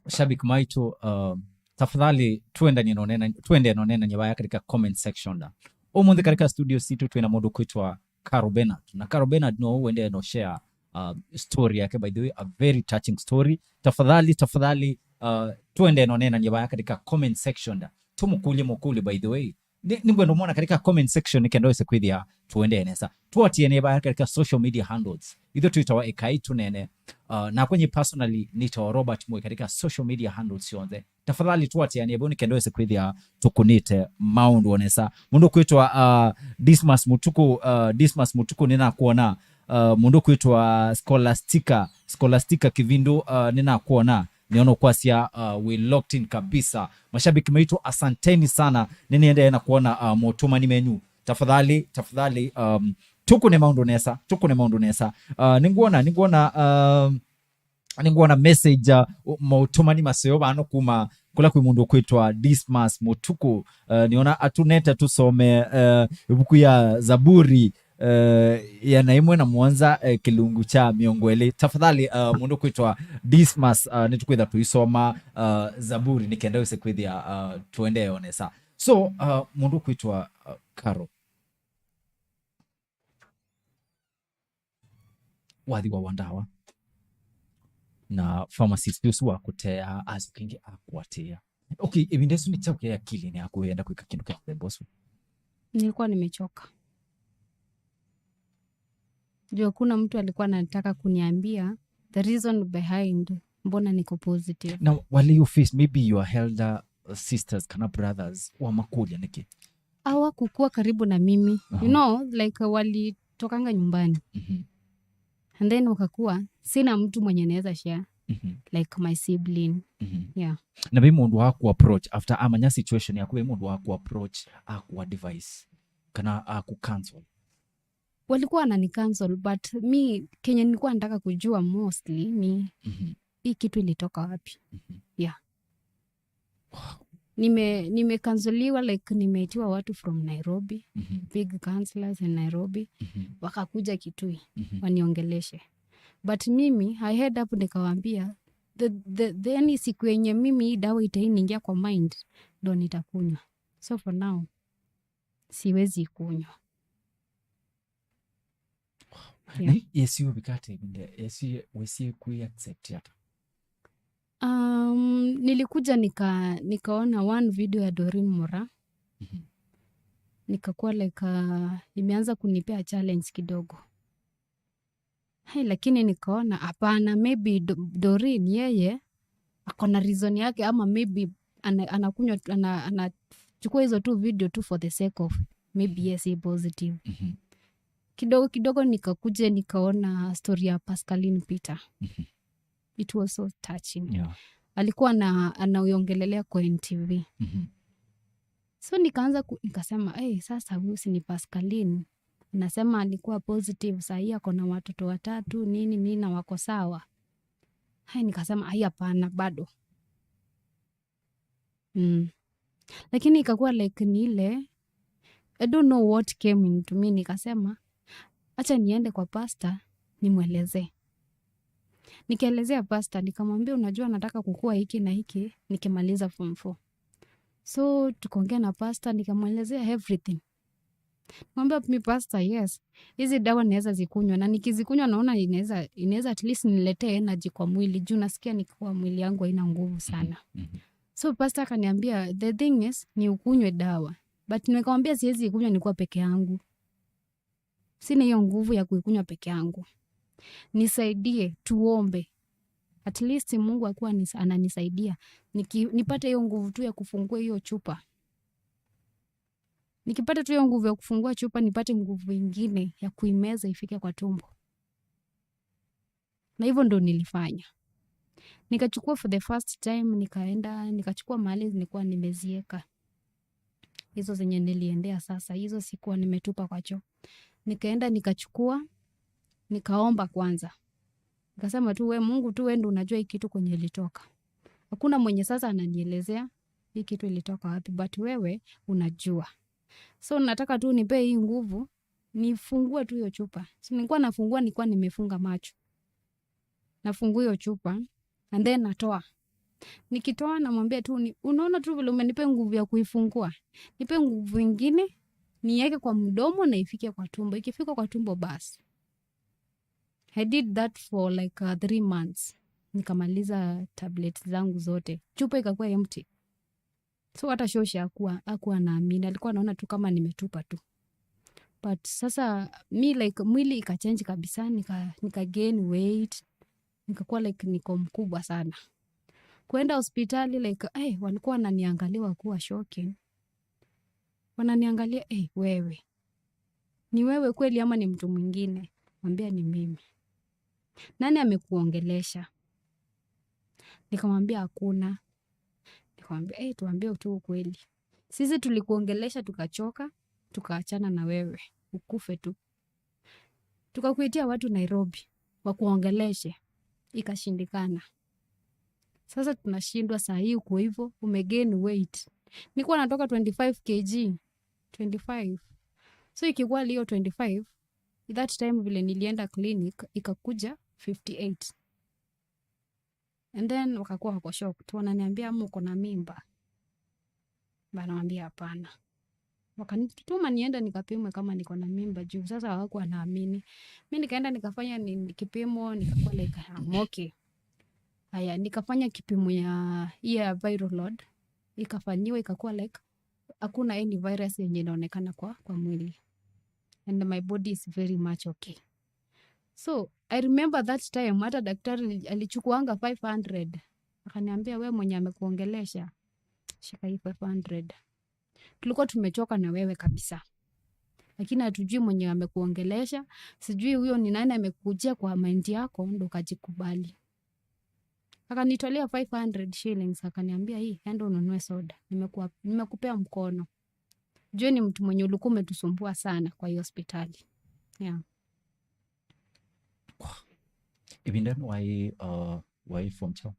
Shabiki maitũ, um, tafadhali tuendanie na ũnena- tuende na ũnenany'a vaya katika comment section da. Ũmũnthĩ katika studio sitũ twĩna mũndũ kwĩtwa Carol Bernard. Na Carol Bernard no ũendee no share uh, story yake, by the way, a very touching story. Tafadhali, tafadhali, uh, tuende na ũnenany'a vaya katika comment section da. Tũmũkũlye mũkũlyo, by the way. Nĩ- nĩngwenda ũmwona katika comment section nĩ kenda wĩse kwĩthĩa tuendee nesa. Tuatie nĩ vaya katika social media handles. Ithyĩ twĩtawa Ekai Tũnene. Uh, nakwa nyie personally nĩtawa Robert Moi katika social media handles syonthe. Tafadhali tuatianie vau nĩ kenda wĩse kwĩthĩa tũkũnĩte maũndũ o nesa. Mũndũ kwĩtwa uh, Dismas Mũtukũ, uh, Dismas Mũtukũ nĩnakuona. Uh, mũndũ kwĩtwa Scholastica, Scholastica Kĩvindũ, uh, nĩnakuona. Nĩona kwasya uh, we locked in kabisa. Mashabiki maitũ, asanteni sana. Nĩnĩendee na kuona uh, motũmani menyu. Tafadhali, tafadhali, um, tũkũne maũndũ nesa, tũkũne maũndũ nesa. Uh, nĩngwona, nĩngwona, um, nĩngwona message, uh, maũtũmani maseo vano kuma kũla kwĩ mũndũ kwĩtwa Dismas Mũtukũ. Uh, nĩona atũnete tũsome uh, ĩvuku ya Zaburi uh, ya na ĩmwe na mũonza uh, kĩlungu kya mĩongo ĩlĩ. Tafadhali, uh, mũndũ kwĩtwa Dismas, uh, nĩtũkwĩtha tũisoma uh, Zaburi nĩ kenda wĩse kwĩthĩa uh, tũendee o nesa. So uh, mũndũ kwĩtwa uh, Carol, wathi wa ndawa na pharmacist ũsu wakũtea asu kĩngĩ akũatĩĩa. Okay, ĩvinda ĩsu nĩ kyaũ kyaĩ akilini yaku wĩenda kwĩka kĩndũ kya mũthemba ũsu? Nilikuwa nimechoka. Juu hakuna mtu alikuwa anataka kuniambia the reason behind mbona niko positive. Na wale you face, maybe your elder sisters kana brothers, wamakũlya nĩkĩ? Hawakukuwa karibu na mimi. Aha. You know, like, walitokanga nyumbani. Mhm. And then wakakuwa sina mtu mwenye naweza share, Mhm. like my sibling. Mhm. Yeah. Na ve mũndũ wa ku approach after amanya situation yaku, ve mũndũ wa ku approach aku advise kana aku counsel? Walikuwa wanani counsel, but mi kenye nilikuwa nataka kujua mostly ni Mhm. hii kitu ilitoka wapi? Mhm. Yeah. Wow. Nime nimekansoliwa, like, nimeitiwa watu from Nairobi, Mhm. big counselors in Nairobi, Mhm. wakakuja Kitui Mhm. waniongeleshe. But mimi I head up nikawaambia the, the, the any siku yenye mimi hii dawa itainiingia kwa mind ndo nitakunywa. So for now siwezi kunywa. Yeah. Na yu yesi ũvika ata ĩvinda, yesi wĩsie kwĩ accept ata? Um, nilikuja nika nikaona one video ya Doreen Mora. Mhm. Nikakuwa like, uh, imeanza kunipea challenge kidogo. Hey, lakini nikaona hapana, maybe Do- Doreen yeye ako na reason yake, ama maybe ana, anakunywa tu- ana, anachukua hizo tu video tu for the sake of maybe yes, he positive. Mhm. Kidogo kidogo nikakuja nikaona story ya Pascaline Peter. Mhm. It was so touching. Yeah. alikuwa na anaiongelelea kwa N T V. Mhm. So nikaanza ku, nikasema, "Hey, sasa huyu si ni Pascaline? Anasema alikuwa positive, saa hii ako na watoto watatu nini nini na wako sawa." Hai, nikasema, "Ai, hapana, bado." Mm. Lakini ikakuwa like ni ile, I don't know what came into me, nikasema, "Acha niende kwa pastor nimwelezee." Nikaelezea pastor, nikamwambia, "Unajua nataka kukua hiki na hiki nikimaliza form four." So tukaongea na pastor, nikamwelezea everything. Mwambia mi, "Pastor, yes, hizi dawa naweza zikunywa, na nikizikunywa naona inaweza inaweza at least niletee energy kwa mwili, juu nasikia nikiwa mwili yangu haina nguvu sana." Mhm. So pastor akaniambia, "The thing is, ni ukunywe dawa." But nikamwambia, "Siwezi ikunywa nikuwa peke yangu. Sina hiyo nguvu ya kuikunywa peke yangu. Nisaidie, tuombe. At least Mungu akuwa nis, ananisaidia. Niki, nipate hiyo nguvu tu ya kufungua hiyo chupa. Nikipata tu hiyo nguvu ya kufungua chupa, nipate nguvu ingine ya kuimeza ifike kwa tumbo." Na hivyo ndo nilifanya. Nikachukua for the first time, nikaenda, nikachukua mahali nilikuwa nimezieka. Hizo zenye niliendea sasa, hizo sikuwa nimetupa kwa choo. Nikaenda, nikachukua, nikaomba kwanza. Nikasema tu, "We Mungu tu, we ndo unajua hii kitu kwenye ilitoka. Hakuna mwenye sasa ananielezea hii kitu ilitoka wapi, but wewe unajua. So nataka tu nipe hii nguvu, nifungue tu hiyo chupa." So nilikuwa nafungua, nilikuwa nimefunga macho. Nafungua hiyo chupa, and then natoa. Nikitoa namwambia tu ni, "Unaona tu vile umenipa nguvu ya kuifungua. Nipe nguvu ingine, niweke kwa mdomo na ifike kwa tumbo. Ikifika kwa tumbo basi." I did that for like uh, three months. Nikamaliza tablets zangu zote. Chupa ikakuwa empty. So hata shoshi hakuwa hakuwa anaamini, alikuwa anaona tu kama nimetupa tu. But sasa mi like mwili ikachange kabisa, nika, nika gain weight, nikakuwa like niko mkubwa sana. Kuenda hospitali like, eh, walikuwa wananiangalia wakiwa shocking. Wananiangalia, "Eh, wewe. Ni wewe kweli ama ni mtu mwingine?" Mwambia, "Ni mimi." "Nani amekuongelesha?" Nikamwambia, "Hakuna." Nikamwambia, "Eh, tuambie tu ukweli. Sisi tulikuongelesha tukachoka, tukaachana na wewe. Ukufe tu. Tukakuitia watu Nairobi, wakuongeleshe. Ikashindikana. Sasa tunashindwa saa hii uko hivyo, umegain weight." Nilikuwa natoka twenty-five kg. Twenty-five. So ikikuwa hiyo twenty-five, that time vile nilienda clinic, ikakuja fifty-eight. And then wakakuwa wako shocked, wananiambia, "Ama uko na mimba?" Banawambia, "Hapana." Wakanituma niende nikapimwe kama niko na mimba juu sasa hawakuwa naamini. Mi nikaenda nikafanya ni, ni kipimo, nikakuwa like, "I'm okay." Haya, nikafanya kipimo ya hiyo ya viral load, ikafanyiwa, ikakuwa like hakuna any virus yenye inaonekana kwa, kwa mwili. And my body is very much okay. So I remember that time hata daktari alichukuanga five hundred. Akaniambia, "We mwenye amekuongelesha, shika hii five hundred. Tulikuwa tumechoka na wewe kabisa. Lakini hatujui mwenye amekuongelesha, sijui huyo ni nani amekujia kwa mind yako ndo ukajikubali." Akanitolea five hundred shillings, akaniambia, "Hii, enda ununue soda. Nimekuwa, nimekupea mkono. Jua ni mtu mwenye ulikuwa umetusumbua sana kwa hiyo hospitali." Yeah. Ĩvinda ĩno waĩ, uh, waĩ form four?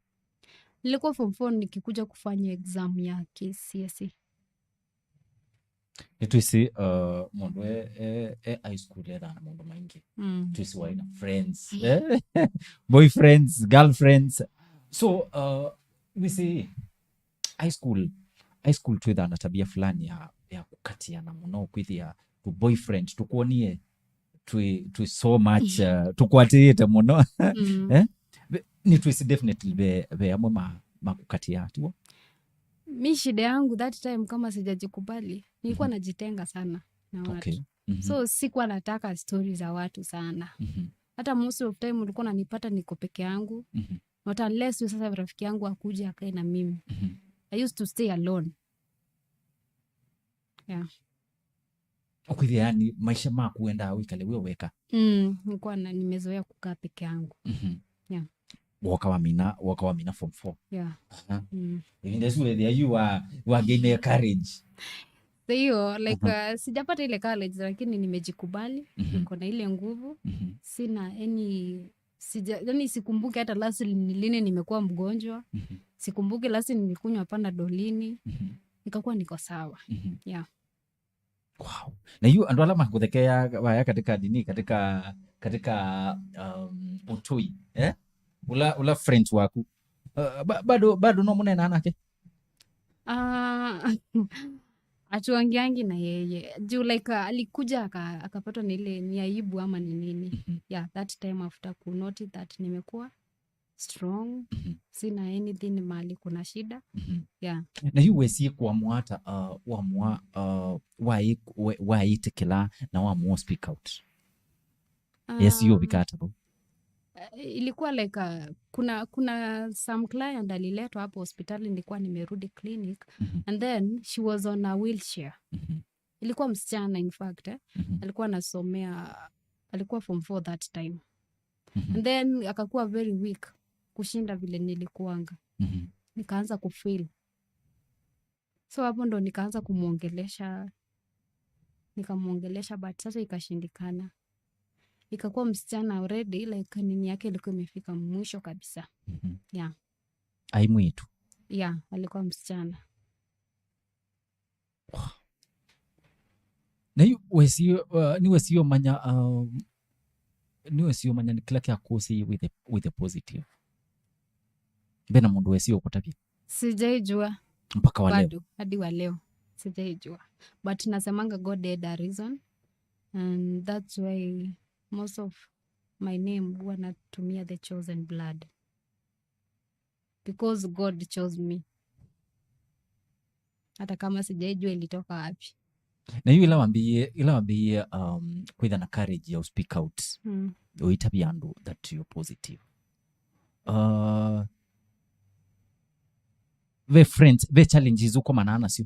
Nilikuwa form four nikikuja kufanya exam ya K C S E. Nĩtwĩsĩ, uh, mũndũ e, e, e high school ethaa na maũndũ maingĩ. Mm. Twĩsĩ waĩ na friends, eh? Boyfriends, girlfriends. So, uh, wĩsĩ high school, high school twĩthaa na tabia fulani ya, ya kũkatiana mũno, kwĩthĩa tũ boyfriend tũkwonie twĩ, twĩ so much, uh, tũkwatĩĩte mũno. Mm. Eh? Ve, nĩtwĩsĩ definitely ve, ve amwe ma, makũkatia, tiwo? Mi shida yangu that time, kama sijajikubali, nilikuwa najitenga sana na watu. Okay. Mhm. So sikuwa nataka stori za watu sana. Mhm. Hata most of time ulikuwa unanipata niko peke yangu. Mhm. Not unless huyo sasa rafiki yangu akuje akae na mimi. Mhm. I used to stay alone. Yeah. Ũkwĩthĩa yani maisha maku wendaa wĩkale wĩ weka. Mm, nilikuwa na, nimezoea kukaa peke yangu. Mhm. Yeah. woka wamina, woka wamina form four. Yeah. Aha. Mm. Ĩvinda ĩsu wethĩa yu wa, wa gain courage. So hiyo like uh, sijapata ile courage, lakini nimejikubali. Mhm. Niko na ile nguvu. Mhm. Sina any sija, yani sikumbuki hata last ni lini nimekuwa mgonjwa. Mhm. Sikumbuki last nilikunywa Panadol lini. Mhm. Nikakuwa niko sawa. Mhm. Yeah. Wow. Na yu andũ ala makũthekeea vaya katika dini, katika, katika um, ũtũi, eh? Ula, ula friends waku. Uh, ba- bado bado no mũneenaa nake? Ah, hatuongeangi na yeye juu like uh, alikuja aka- akapatwa na ile ni aibu ama ni nini. Mhm. Yeah, that time after ku notice that nimekuwa strong, Mhm. sina anything mahali kuna shida. Mhm. Yeah. Na yu wesie kuamua ata uh, wamua uh, waĩ- we- waĩtĩkĩla na wamua speak out? Yes, yu Ah, ũvika ata vau? eh, ilikuwa like uh, kuna kuna some client aliletwa hapo hospitali, nilikuwa nimerudi clinic. Mhm. And then she was on a wheelchair. Mhm. Ilikuwa msichana, in fact eh? Mhm. Alikuwa anasomea, alikuwa form four that time. Mhm. And then akakuwa very weak kushinda vile nilikuanga. Mhm. Nikaanza kufeel. So hapo ndo nikaanza kumwongelesha, nikamwongelesha, but sasa ikashindikana. Ikakuwa msichana already, like nini yake ilikuwa imefika mwisho kabisa. Mhm. Yeah. Aĩ mwĩĩtu? Yeah, alikuwa msichana. Na yu wesie uh, nĩ wesie ũmanya um, nĩ wesie ũmanya nĩ kĩla kya kũsĩ with the, with the positive? Mbena mũndũ wesie ũkũtavya? Sijaijua Mpaka wa leo? Bado hadi wa leo sijaijua, but nasemanga God had a reason, and that's why most of my name huwa natumia the chosen blood, because God chose me, hata kama sijaijua ilitoka wapi. Na yu ila wambĩie ila wambĩie um, kwĩtha na courage ya speak out, Mm. ũitavya andũ that you're positive, uh, ve friends, ve challenges ũkomanaa nasyo?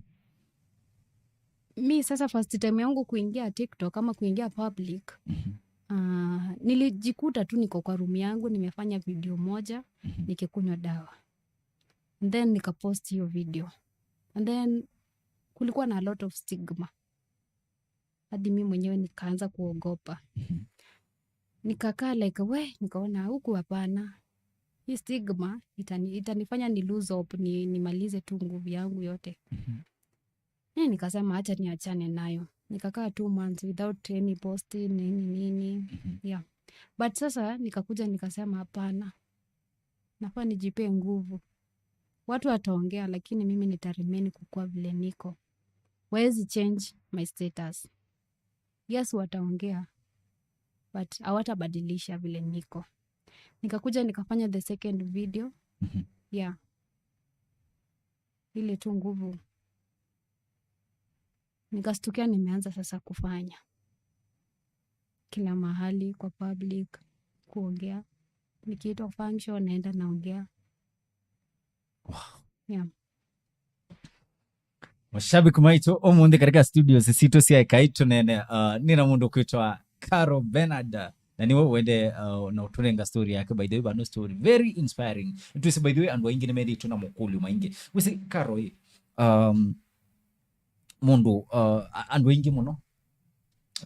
Mi sasa first time yangu kuingia TikTok ama kuingia public, Mhm. uh, nilijikuta tu niko kwa room yangu, nimefanya video moja Mhm. nikikunywa dawa, and then nikapost hiyo video, and then kulikuwa na a lot of stigma, hadi mi mwenyewe nikaanza kuogopa. Mhm. Nikakaa like we, nikaona huku hapana, hii stigma itani, itanifanya ni lose hope, ni, nimalize tu nguvu yangu yote. Mhm. Eh, nikasema acha niachane nayo. Nikakaa two months without any posting, nini nini. Mhm. Yeah. But sasa nikakuja nikasema hapana, nafaa nijipee nguvu. Watu wataongea, lakini mimi nita remain kukua vile niko. Wawezi change my status. Yes, wataongea, but hawatabadilisha vile niko. Nikakuja nikafanya the second video. Mhm. Yeah. Ile tu nguvu. Nikastukia nimeanza sasa kufanya kila mahali kwa public, kuongea. Nikiitwa function, naenda naongea. Wow. Yeah. Mashabiki maitũ, ũmũnthĩ katika studios sitũ sya Ĩkai Tũneene, uh, nĩ na mũndũ kwĩtwa Carol Bernard, na nĩwe wende uh, na ũtũnenga story yake. By the way, vano story very inspiring. Twĩsĩ, by the way, andũ aingĩ nĩmethĩĩtwe na mokũlyo maingĩ. Wĩsĩ Carol ĩ, um, mũndũ uh, a- andũ aingĩ mũno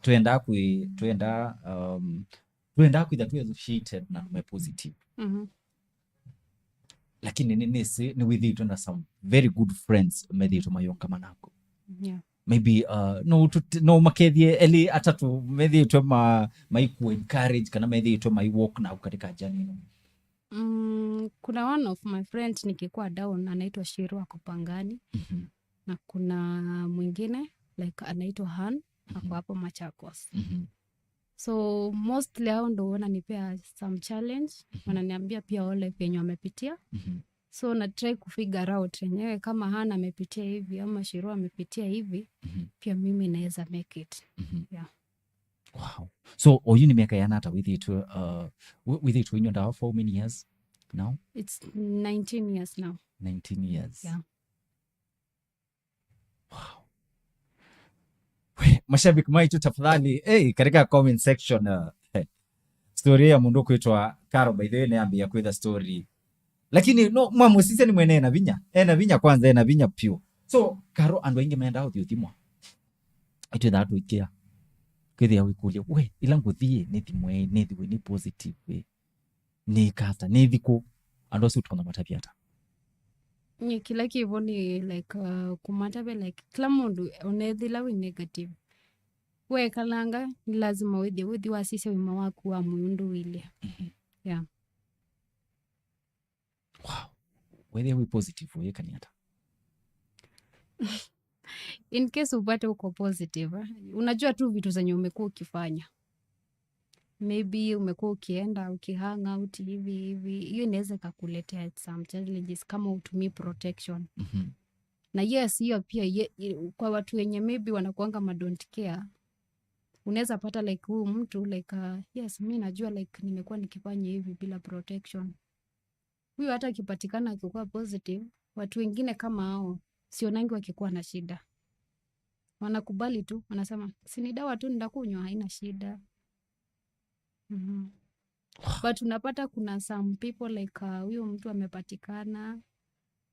twendaa kwĩ twendaa um, twendaa kwĩtha twĩ associated na andũ me positive, Mhm. lakini nĩ nĩsĩ nĩwĩthĩĩtwe na some very good friends methĩĩtwe mayongama naku. Yeah. Maybe uh, no, tut- no makethie elĩ atatũ methĩĩtwe ma, maiku encourage kana methĩĩtwe mai walk naku katika journey ĩno. Mm, kuna one of my friends nikikuwa down, anaitwa Shiro, ako Pangani, Mhm. na kuna mwingine like anaitwa Han, ako Mhm. hapo Machakos. Mhm. So mostly hao ndo wananipea some challenge, wananiambia pia wale venye wamepitia. Mhm. So na try kufigure out yenyewe kama Han amepitia hivi ama Shiro amepitia hivi, Mhm. pia mimi naweza make it. Mhm. Yeah. Wow. So oyu nĩ mĩaka yana ata wĩthĩĩtwe uh, wĩ- wĩthĩĩtwe ũinywa ndawa for how many years now? It's nineteen years now. Nineteen years. Yeah. Wow. We, mashabiki maitũ, tafadhali, hey, katika comment section uh, Story ya mũndũ kwĩtwa Karo, by the way, nĩyambĩĩa kwĩtha story. Lakini no, mwamũsisya nĩ mwene ena vinya. Ena vinya kwanza, ena vinya piũ. So, Karo, andũ aingĩ mendaa ũthi ũthimwa. Itwĩthaa tũikĩa. Kwĩthĩa wĩkũlya, "We, ila ngũthi, nĩthimwe, nĩthiwe, nĩ positive, ĩ? Nĩkata, nĩthi kũ?" Andũ asu tũkona matavya ata? Nĩ kĩla kĩvo nĩ, like, uh, kũmatavya, like, kĩla mũndũ onethĩla wĩ negative. Wekalanga, nĩ lazima wĩthie, wĩthi wasisya ũima waku wa mwĩĩ ũndũ ũilye. Mhm. Yeah. Wow. Whether we positive, ũyĩkani ata? In case upate uko positive, eh, unajua tu vitu zenye umekuwa ukifanya. Maybe umekuwa ukienda, ukihang out hivi hivi. Hiyo inaweza ikakuletea some challenges kama utumii protection. Mhm. Na yes, hiyo pia ye, i-, kwa watu wenye maybe wanakuanga ma don't care, unaweza pata, like, huyu mtu, like, uh, yes, mi najua, like, nimekuwa nikifanya hivi bila protection. Huyu hata akipatikana akikuwa positive, watu wengine kama hao sionangi wakikuwa na shida. Wanakubali tu, wanasema, "Si ni dawa tu nitakunywa, haina shida." Mhm. But unapata kuna some people, like, uh, huyo mtu amepatikana,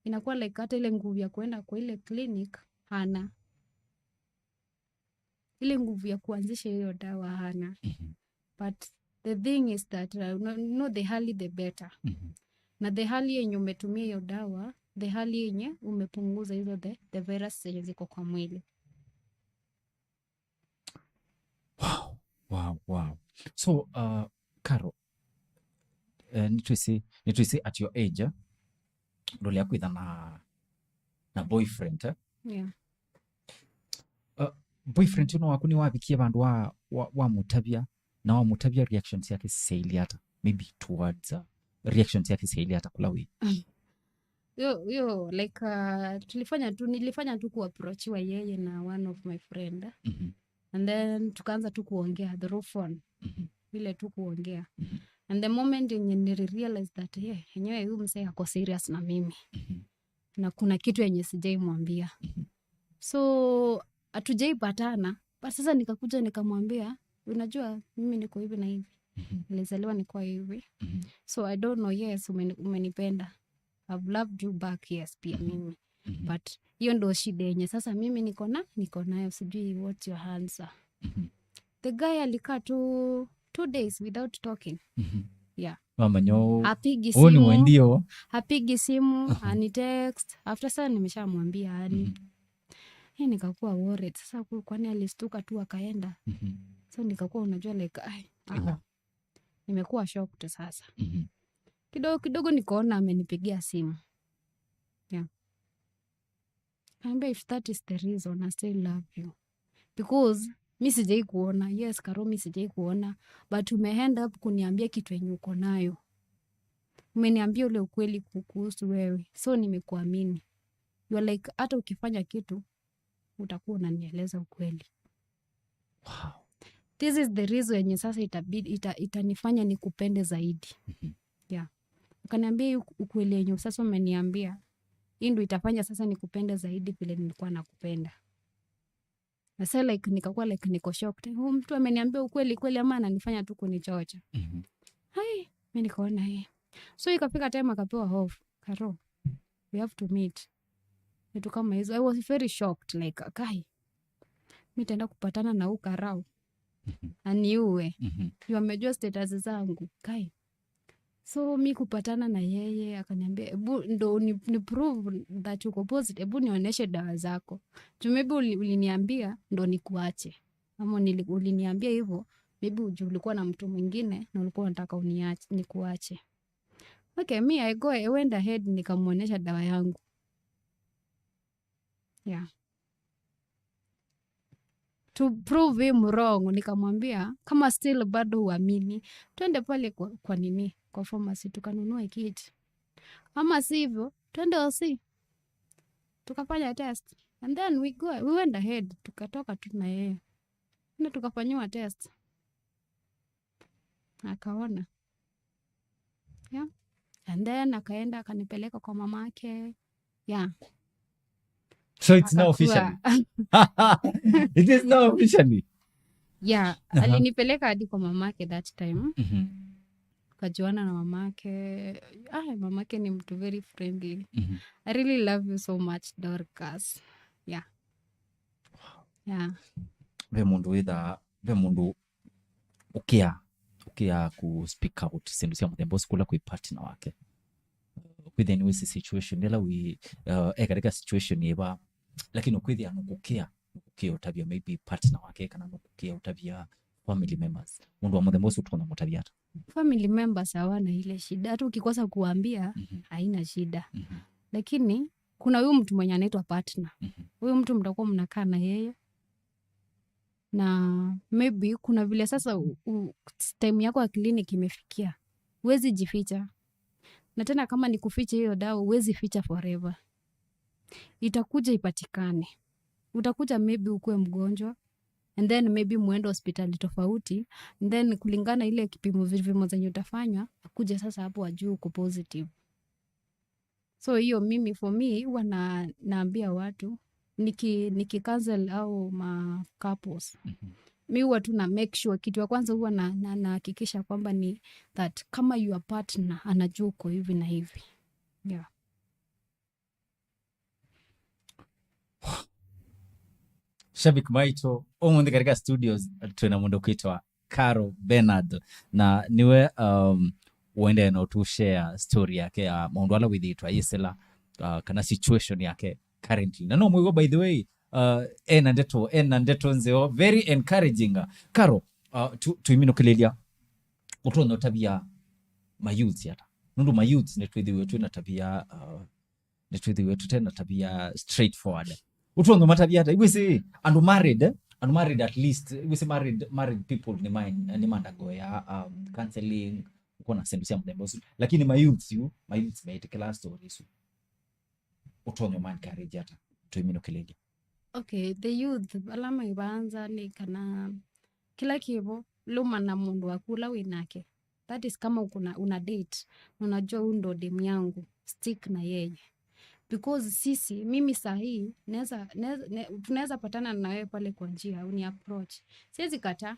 inakuwa, like, hata ile nguvu ya kuenda kwa ile clinic hana. Ile nguvu ya kuanzisha hiyo dawa hana. Mhm. But the thing is that, uh, no, no, the early the better. Mhm. Na the early yenye umetumia hiyo dawa, the early yenye umepunguza hizo the, the virus zenye ziko kwa mwili. Wow, wow, wow. So, uh, Karo, eh, nĩtwĩsĩ, nĩtwĩsĩ at your age, eh, ndũlea kwĩtha na, na boyfriend, eh? Yeah. Uh, boyfriend ũno waku nĩwavikie vandũ wa, wa, wamũtavya, na wamũtavya reactions yake syailye ata? Maybe towards, uh, reactions yake syailye ata kũla wĩ? Yo, yo, like, uh, tulifanya tu, nilifanya tu kuapproachiwa yeye na one of my friend. Mhm. And then tukaanza tu kuongea through phone. Mhm. Vile tu kuongea. Mhm. And the moment yenye nilirealize that, yeah, enyewe huyu mzee ako serious na mimi. Mhm. Na kuna kitu yenye sijaimwambia. Mhm. So, hatujaipatana. But sasa nikakuja nikamwambia, "Unajua, mimi niko hivi na hivi. Mhm. Nilizaliwa nikuwa hivi. Mhm. So, I don't know, yes, umeni-, umenipenda. I've loved you back, yes, pia Mhm. mimi. Mhm. But hiyo ndo shida yenye sasa mimi niko na, niko nayo, sijui what your answer." Mhm. The guy alikaa tu two days without talking. Mhm. Yeah. Wamanya ũ-, hapigi simu, ndio. Hapigi simu, aha, ani text. After sana nimeshamwambia, yani. Mhm. Eh, nikakuwa worried. Sasa ku-, kwani alistuka tu akaenda? Mhm. So nikakuwa, unajua, like, ai, aha, nimekuwa shocked sasa. Mhm. Kidogo kidogo nikaona amenipigia simu. Yeah. Kaambia, "If that is the reason, I still love you. Because mi sijai kuona, yes, Karo, mi sijai kuona, but ume end up kuniambia kitu yenye uko nayo. Umeniambia ule ukweli ku-, kuhusu wewe. So nimekuamini. You are like, hata ukifanya kitu, utakuwa unanieleza ukweli." Wow. This is the reason yenye sasa itabidi, ita-, itanifanya nikupende zaidi. Mhm. Yeah. Akaniambia, "Hii ukweli yenye sasa umeniambia, hii ndo itafanya sasa nikupende zaidi vile nilikuwa nakupenda." Na sasa, like, nikakuwa, like, niko shocked. "Huyu mtu ameniambia ukweli kweli ama ananifanya tu kunichocha?" Mhm. Hai, mi nikaona, "Eh." So ikafika time akapewa off. "Karo, we have to meet." Vitu kama hizo. I was very shocked, like, "Kai, mi taenda kupatana na huu karau. Mhm. Aniue." Mhm. Yu amejua status zangu. Kai. So mi kupatana na yeye, akaniambia, "Ebu ndo ni, ni prove that uko positive, ebu nionyeshe dawa zako. Juu maybe uli-, uliniambia ndo nikuache. Ama nili-, uliniambia hivyo, maybe juu ulikuwa na mtu mwingine na ulikuwa unataka uniache, nikuache." Okay, me, I go, I went ahead, nikamwonyesha dawa yangu. Yeah. To prove him wrong, nikamwambia, "Kama still bado huamini, twende pale kwa, kwa nini? Kwa pharmacy tukanunue kit. Ama sivyo, twende O C. Tukafanya test." And then we go, we went ahead, tukatoka tu na yeye. Na tukafanyiwa test. Akaona. Yeah. And then akaenda akanipeleka kwa mamake. Yeah. So it's now officially. It is now officially. Yeah, aha, alinipeleka hadi kwa mamake that time. Mhm. tukajuana na mamake. Ah, mamake ni mtu very friendly. Mhm. I really love you so much, Dorcas. Yeah. Yeah. Ve mũndũ wĩthaa, ve mũndũ ũkĩa, ũkĩa ku speak out syĩndũ sya mũthemba ũsu kũla kwĩ partner wake. Kwĩthĩa nĩwĩsĩ situation ĩla wĩ, uh, e katika situation yĩva, lakini ũkwĩthĩa nũkũkĩa, nũkũkĩa ũtavya maybe partner wake, kana nũkũkĩa ũtavya family members. Mũndũ wa mũthemba ũsu ũtonya mũtavya ata? Family members hawana ile shida, hata ukikosa kuwaambia, Mhm. haina shida. Mhm. Lakini kuna huyu mtu mwenye anaitwa partner. Mhm. Huyu mtu mtakuwa mnakaa na yeye, na maybe kuna vile sasa u, u, time yako ya clinic imefikia, huwezi jificha. Na tena kama ni kuficha hiyo dawa, huwezi ficha forever. Itakuja ipatikane. Utakuja maybe ukuwe mgonjwa, and then maybe muende hospitali tofauti, and then kulingana ile kipimo, vipimo zenye utafanywa, akuje sasa hapo ajue uko positive. So hiyo mimi, for me, huwa na, naambia watu, niki, niki counsel au ma couples. Mhm. Mi huwa tu na make sure, kitu ya kwanza huwa na, na, nahakikisha kwamba ni that kama your partner anajua uko hivi na hivi. Yeah. Shabiki maitũ, ũmũnthĩ katika studios twĩna mũndũ kwĩtwa Carol Bernard, na nĩwe, um, ũendee na ũtũshare story yake ya maũndũ ala wĩthĩĩtwe ayĩsĩla, uh, kana situation yake currently. Na no mwĩw'a, by the way, uh, ena ndeto, ena ndeto nzeo, very encouraging. Carol, uh, tu, tũiminũkĩlĩlya, ũtonya ũtavya ma youths ata? Nũndũ ma youths nĩtwĩthĩwe twĩna tavia, uh, nĩtwĩthĩwe tũte na tavia straightforward. Ũtonya matavia ata? Iwĩsĩ andũ married, eh? Andũ married at least, iwĩsĩ married, married people nĩma-, nĩmandagoya, um, counseling, ũkona syĩndũ sya mũthemba ũsu. Lakini ma youths yu, ma youths meĩtĩkĩlaa story isu. Ũtonya ma encourage ata? Tũiminũkĩlĩlya. Okay, the youth, ala maivanza nĩ kana kĩla kĩvo, lũma na mũndũ waku ũla wĩ nake. That is kama uko na, una date, na unajua huyu ndo dem yangu, stick na yeye. Because sisi, mimi saa hii, naweza, naweza, ne-, tunaweza patana na wewe pale kwa njia, uni approach. Siwezi kataa,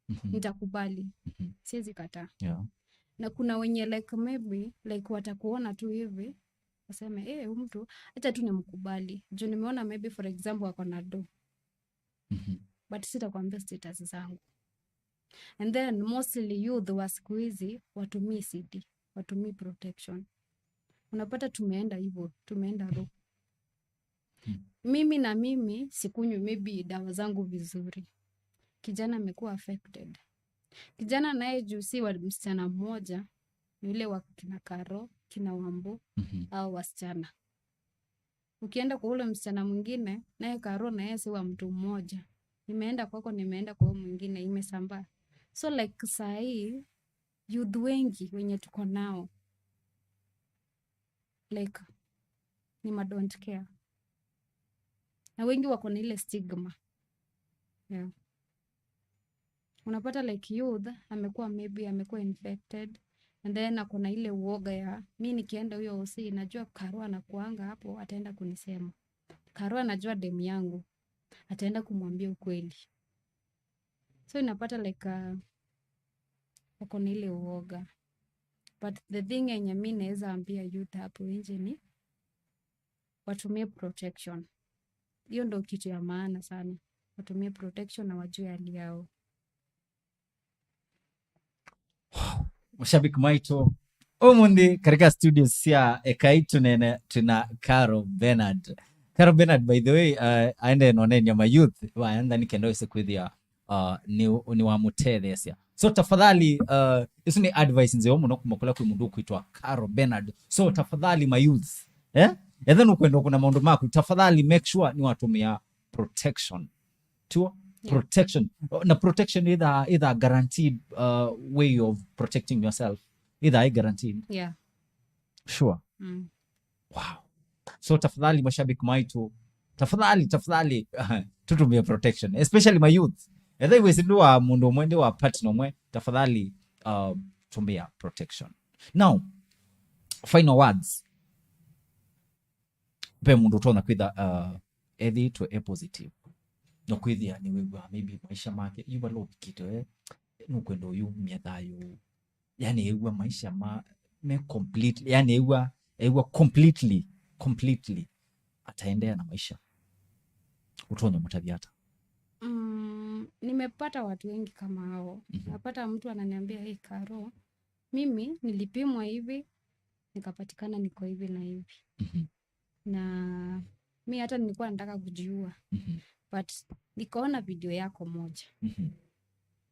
Mhm. nitakubali. Mhm. Siwezi kataa. Yeah. Na kuna wenye, like, maybe, like, watakuona tu hivi, waseme, "Eh, huyu mtu, acha tu nimkubali." Juu nimeona maybe, for example, ako na do. Mhm. But sitakwambia status zangu. And then mostly youth wa siku hizi watumii C D, watumii protection. Unapata tumeenda hivyo, tumeenda roho. Hmm. Mimi na mimi sikunywi maybe dawa zangu vizuri. Kijana amekuwa affected. Kijana naye juu si wa msichana mmoja, ni yule wa kina Karo, kina Wambu, Mhm. au wasichana. Ukienda kwa ule msichana mwingine, naye Karo naye si wa mtu mmoja. Nimeenda kwako, nimeenda kwa huyo mwingine, imesambaa. So, like, saa hii, youth wengi wenye tuko nao, like, ni ma don't care. Na wengi wako na ile stigma. Yeah. Unapata, like, youth amekuwa, maybe amekuwa infected, and then ako na ile uoga ya, "Mi nikienda huyo O C, najua Karo anakuanga hapo, ataenda kunisema. Karo anajua dem yangu, ataenda kumwambia ukweli." So inapata, like, uh, wako na ile uoga. But the thing yenye mi naweza ambia youth hapo nje ni watumie protection. Hiyo ndo kitu ya maana sana. Watumie protection na wajue hali yao. Mashabiki maitũ, ũmũnthĩ katika studios sya Ekai Tũneene twĩna Carol Bernard. Carol Bernard, by the way, uh, aendee nonenia ma youth, waenda nĩ kenda wĩse kwĩthĩa, uh, nĩ, nĩwamũtetheesya. So tafadhali, uh, ĩsu nĩ advice nzeo mũno kuma kũla kwĩ mũndũ ũkwĩtwa Carol Bernard. So tafadhali ma youths, eh? Etha nũkwenda kũna maũndũ maku, tafadhali make sure nĩwatũmĩa protection. Tuo? Yeah. Protection. Na protection is a, is a guaranteed, uh, way of protecting yourself. Is a guaranteed. Yeah. Sure. Mm. Wow. So tafadhali mashabiki maitũ, tafadhali, tafadhali, tũtũmĩe protection, especially my youth. Etha iwĩsĩ ndĩ wa mũndũ ũmwe, ndĩ wa partner ũmwe, tafadhali, uh, tũmĩa protection. Now, final words. Ve mũndũ ũtonya kwĩtha, uh, ethĩĩtwe e positive. No kwĩthĩa nĩwĩw'aa maybe maisha make, yu vala ũvikĩte we, nũkwenda ũyumya thayũ. yani ew'a maisha ma me completely, yani ew'a ew'a completely completely ataendeea na maisha, ũtonya mũtavya ata? Mm, nimepata watu wengi kama hao. Mhm. Napata mtu ananiambia, "Hey, Karo, mimi nilipimwa hivi, nikapatikana niko hivi na hivi." Mhm. Na mi hata nilikuwa nataka kujiua, Mhm. But nikaona video yako moja. Mhm.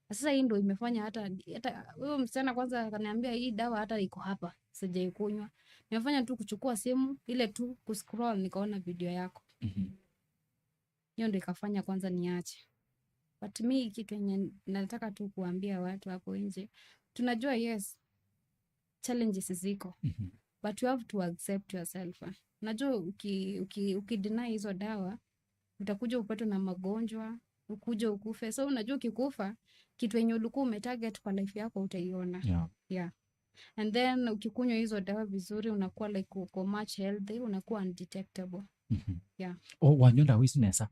Na sasa hii ndo imefanya hata hata huyo msichana kwanza akaniambia, "Hii dawa hata iko hapa, sijaikunywa." Nimefanya tu kuchukua simu ile tu kuscroll, nikaona video yako. Mhm. Hiyo ndo ikafanya kwanza niache. But mi kitu yenye nataka tu kuambia watu hapo nje, tunajua, yes, challenges ziko, Mhm. But you have to accept yourself, eh. Unajua uki, uki, ukideny hizo dawa, utakuja upatwe na magonjwa, ukuja ukufe. So unajua ukikufa, kitu yenye ulikuwa umetarget kwa life yako utaiona. Yeah. Yeah. And then ukikunywa hizo dawa vizuri, unakuwa like uko much healthy, unakuwa undetectable. Mhm. Yeah. O, wanywa ndawa isu nesa?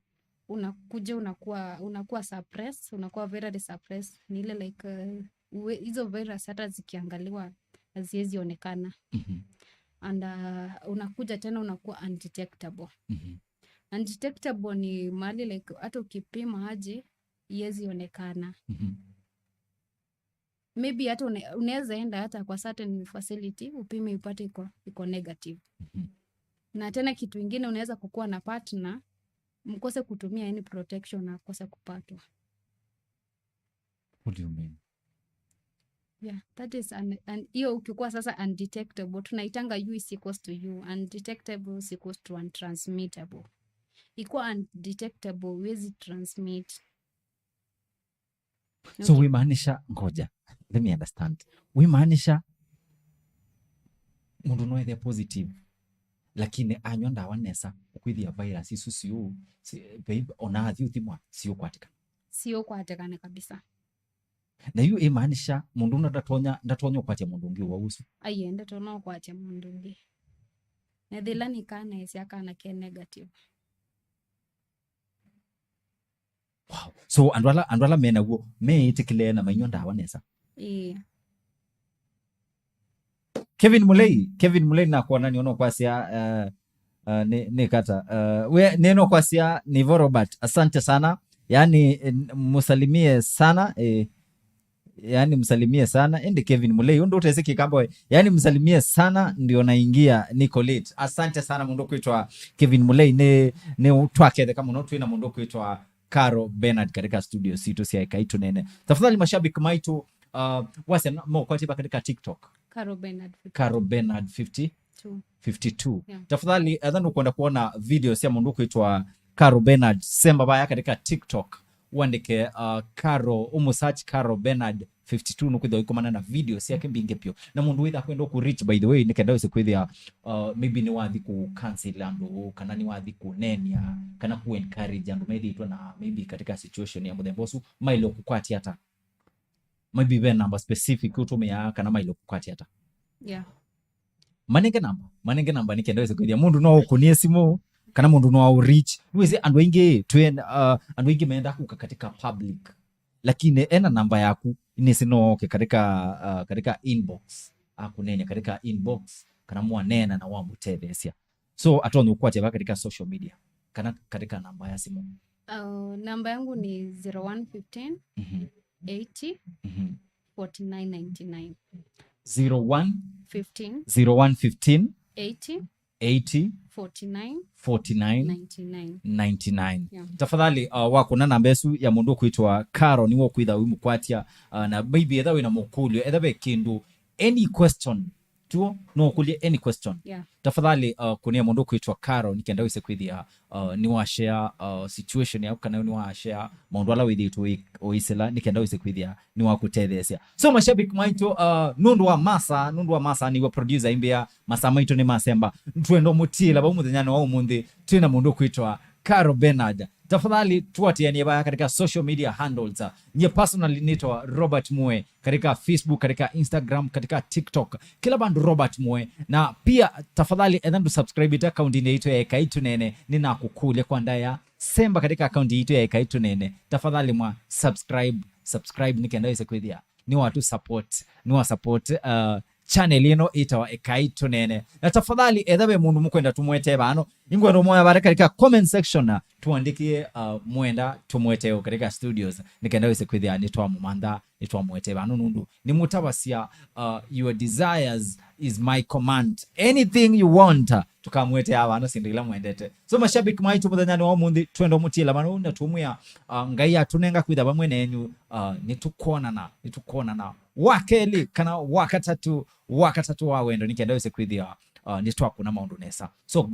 Unakuja unakuwa unakuwa suppressed, unakuwa virally suppressed. Ni ile like uh, uwe, hizo virus hata zikiangaliwa haziwezi onekana. Mhm. And uh, unakuja tena unakuwa undetectable. Mhm. Undetectable ni mahali like hata ukipima aje iwezi onekana. Mhm. Maybe hata une- unaweza enda hata kwa certain facility upime upate iko, iko negative. Mhm. Na tena kitu ingine, unaweza kukuwa na partner, mkose kutumia any protection na akose kupatwa. What do you mean? Yeah, that is an, an, hiyo ukikuwa sasa undetectable, tunaitanga U is equals to U, undetectable is equals to untransmittable. Ikuwa undetectable, huwezi transmit. So wimaanisha, ngoja, let me understand. Wimaanisha mũndũ no ethĩe positive, lakini anywa ndawa nesa, ũkwĩthĩa virus isu siũ, si, babe, ona athi ũthimwa, siũkwatĩkana. Siũkwatĩkana kabisa. Na yu ĩmaanisha mũndũ ũno ndatonya, ndatonya ũkwatya mũndũ ũngĩ ũwau ũsu. Aiye, ndatonya ũkwatya mũndũ ũngĩ. Na thĩla nĩ kana ĩsya kana ke negative. Wow. So andũ ala, andũ ala menaw'o meĩtĩkĩle na mainywa ndawa nesa. Ĩĩ. Kevin Mulei, Kevin Mulei nakwona nĩ ũno kwasya, uh, uh, nĩ, nĩ kata. Uh, we nĩ ũno kwasya nĩ vo Robert. Asante sana. Yaani eh, msalimie sana eh, yaani msalimie sana. Ende Kevin Mulei, ũndũ ũtesĩ kĩkamba we. Yaani msalimie sana ndio naingia niko late. Asante sana mũndũ kwĩtwa Kevin Mulei, nĩ, nĩ twaketheka mũno twĩ na mũndũ kwĩtwa Caro Bernard katika studio situ sya Ekai Tunene. Tafadhali mashabiki maitu, uh, wase mokwatiba katika TikTok. Caro Bernard fifty. Caro Bernard fifty, Two. fifty-two. Yeah. Tafadhali, etha nũkwenda kuona video sya mũndũ kwĩtwa Caro Bernard, semba vaya katika TikTok, uandike uh, Caro, umu search Caro Bernard fifty-two, nũkwĩthĩa ũikomana na video syake mbingĩ pyo. Na mũndũ wĩtha kwenda ku reach, by the way, nĩ kenda wĩse kwĩthĩa uh, maybe nĩ wathi ku counsel andũ, kana nĩ wathi kũnenia, kana ku encourage andũ methĩĩtwe na maybe katika situation ya mũthemba ũsu, maile kũkwatya ata? Maybe ve namba specific ũtũmĩaa kana maile kũkwatya ata? Yeah. Manenge namba, manenge namba nĩ kenda wĩse kwĩthĩa mũndũ no ũkũnie simũ, kana mũndũ no au reach. Nĩwĩsĩ andũ aingĩ twĩ, uh, andũ aingĩ menda kũka katika public, lakini ena namba yaku, nĩsĩ no oke katika, uh, katika inbox, akũneenye katika inbox, kana mwaneena na wamũtetheesya. So atonya ũkwatya va katika social media kana katika namba ya simũ? Uh, namba yangu ni zero one fifteen, Mhm, eighty, mhm. forty-nine ninety-nine. zero one, Fifteen, zero one fifteen, eighty, eighty, forty-nine, forty-nine, ninety-nine. ninety-nine. Yeah. Tafadhali uh, wakũna namba ĩsu ya mũndũ kwĩtwa Caro, nĩwe ũkwĩtha wĩmũkwatya uh, na maybe etha wĩna mũkũlyo, etha ve kĩndũ, any question, tuo no ũkũlye any question. Yeah. Tafadhali uh, kũnĩa mũndũ kwĩtwa Caro nĩ kenda wĩse kwĩthĩa uh, nĩwashare uh, situation yaku, kana nĩwashare maũndũ ala wĩthĩĩtwe ũi- ũisĩla, nĩ kenda wĩse kwĩthĩa nĩwakũtetheesya. So mashabiki maitũ, uh, nũndũ wa masa, nũndũ wa masa nĩw'a producer aimbĩa masa maitũ nĩ masemba, twenda ũmũtiĩla vau mũthenyanĩ wa ũmũnthĩ twĩ na mũndũ kwĩtwa Caro Bernard. Tafadhali tuatĩanie vaya katika social media handles. Nye personally nĩtwa Robert Mue katika Facebook, katika Instagram, katika TikTok, kila vandu Robert Mue. Na pia tafadhali etha ndũ subscribe ĩte akaunti-inĩ yaitũ ya Ekai Tunene, nĩnakũkũlya kwa ndaya, semba katika akaunti yaitũ ya Ekai Tunene, tafadhali mwa subscribe, subscribe nĩ kenda wĩse kwĩthĩa nĩwatũ support, nĩwa support uh, channel ĩno ĩtawa Ekai Tũneene. Na tafadhali, etha ve mũndũ mũkwenda tũmwetee vano, nĩngwenda ũmwoya vata katika comment section na tuandĩkĩe uh, mwenda tũmwetee katika studios, nĩkenda wĩse kwĩthĩa nĩtwamũmantha, nĩtwamwetee vano, nũndũ nĩmũtavasya uh, your desires is my command. Anything you want, uh, tũkamwetea vano syĩndũ ila mwendete. So mashabiki maitũ, mũthenyanĩ wa ũmũnthĩ twenda ũmũtiĩla vano na tũmwĩa uh, Ngai atũnenga kwĩtha vamwe nenyu. Uh, nĩtũkwonana, nĩtũkwonana wa kelĩ kana wa katatũ, wa katatũ wa wendo, nĩkenda wĩse kwĩthĩa uh, nĩtwakũna maũndũ nesa. So God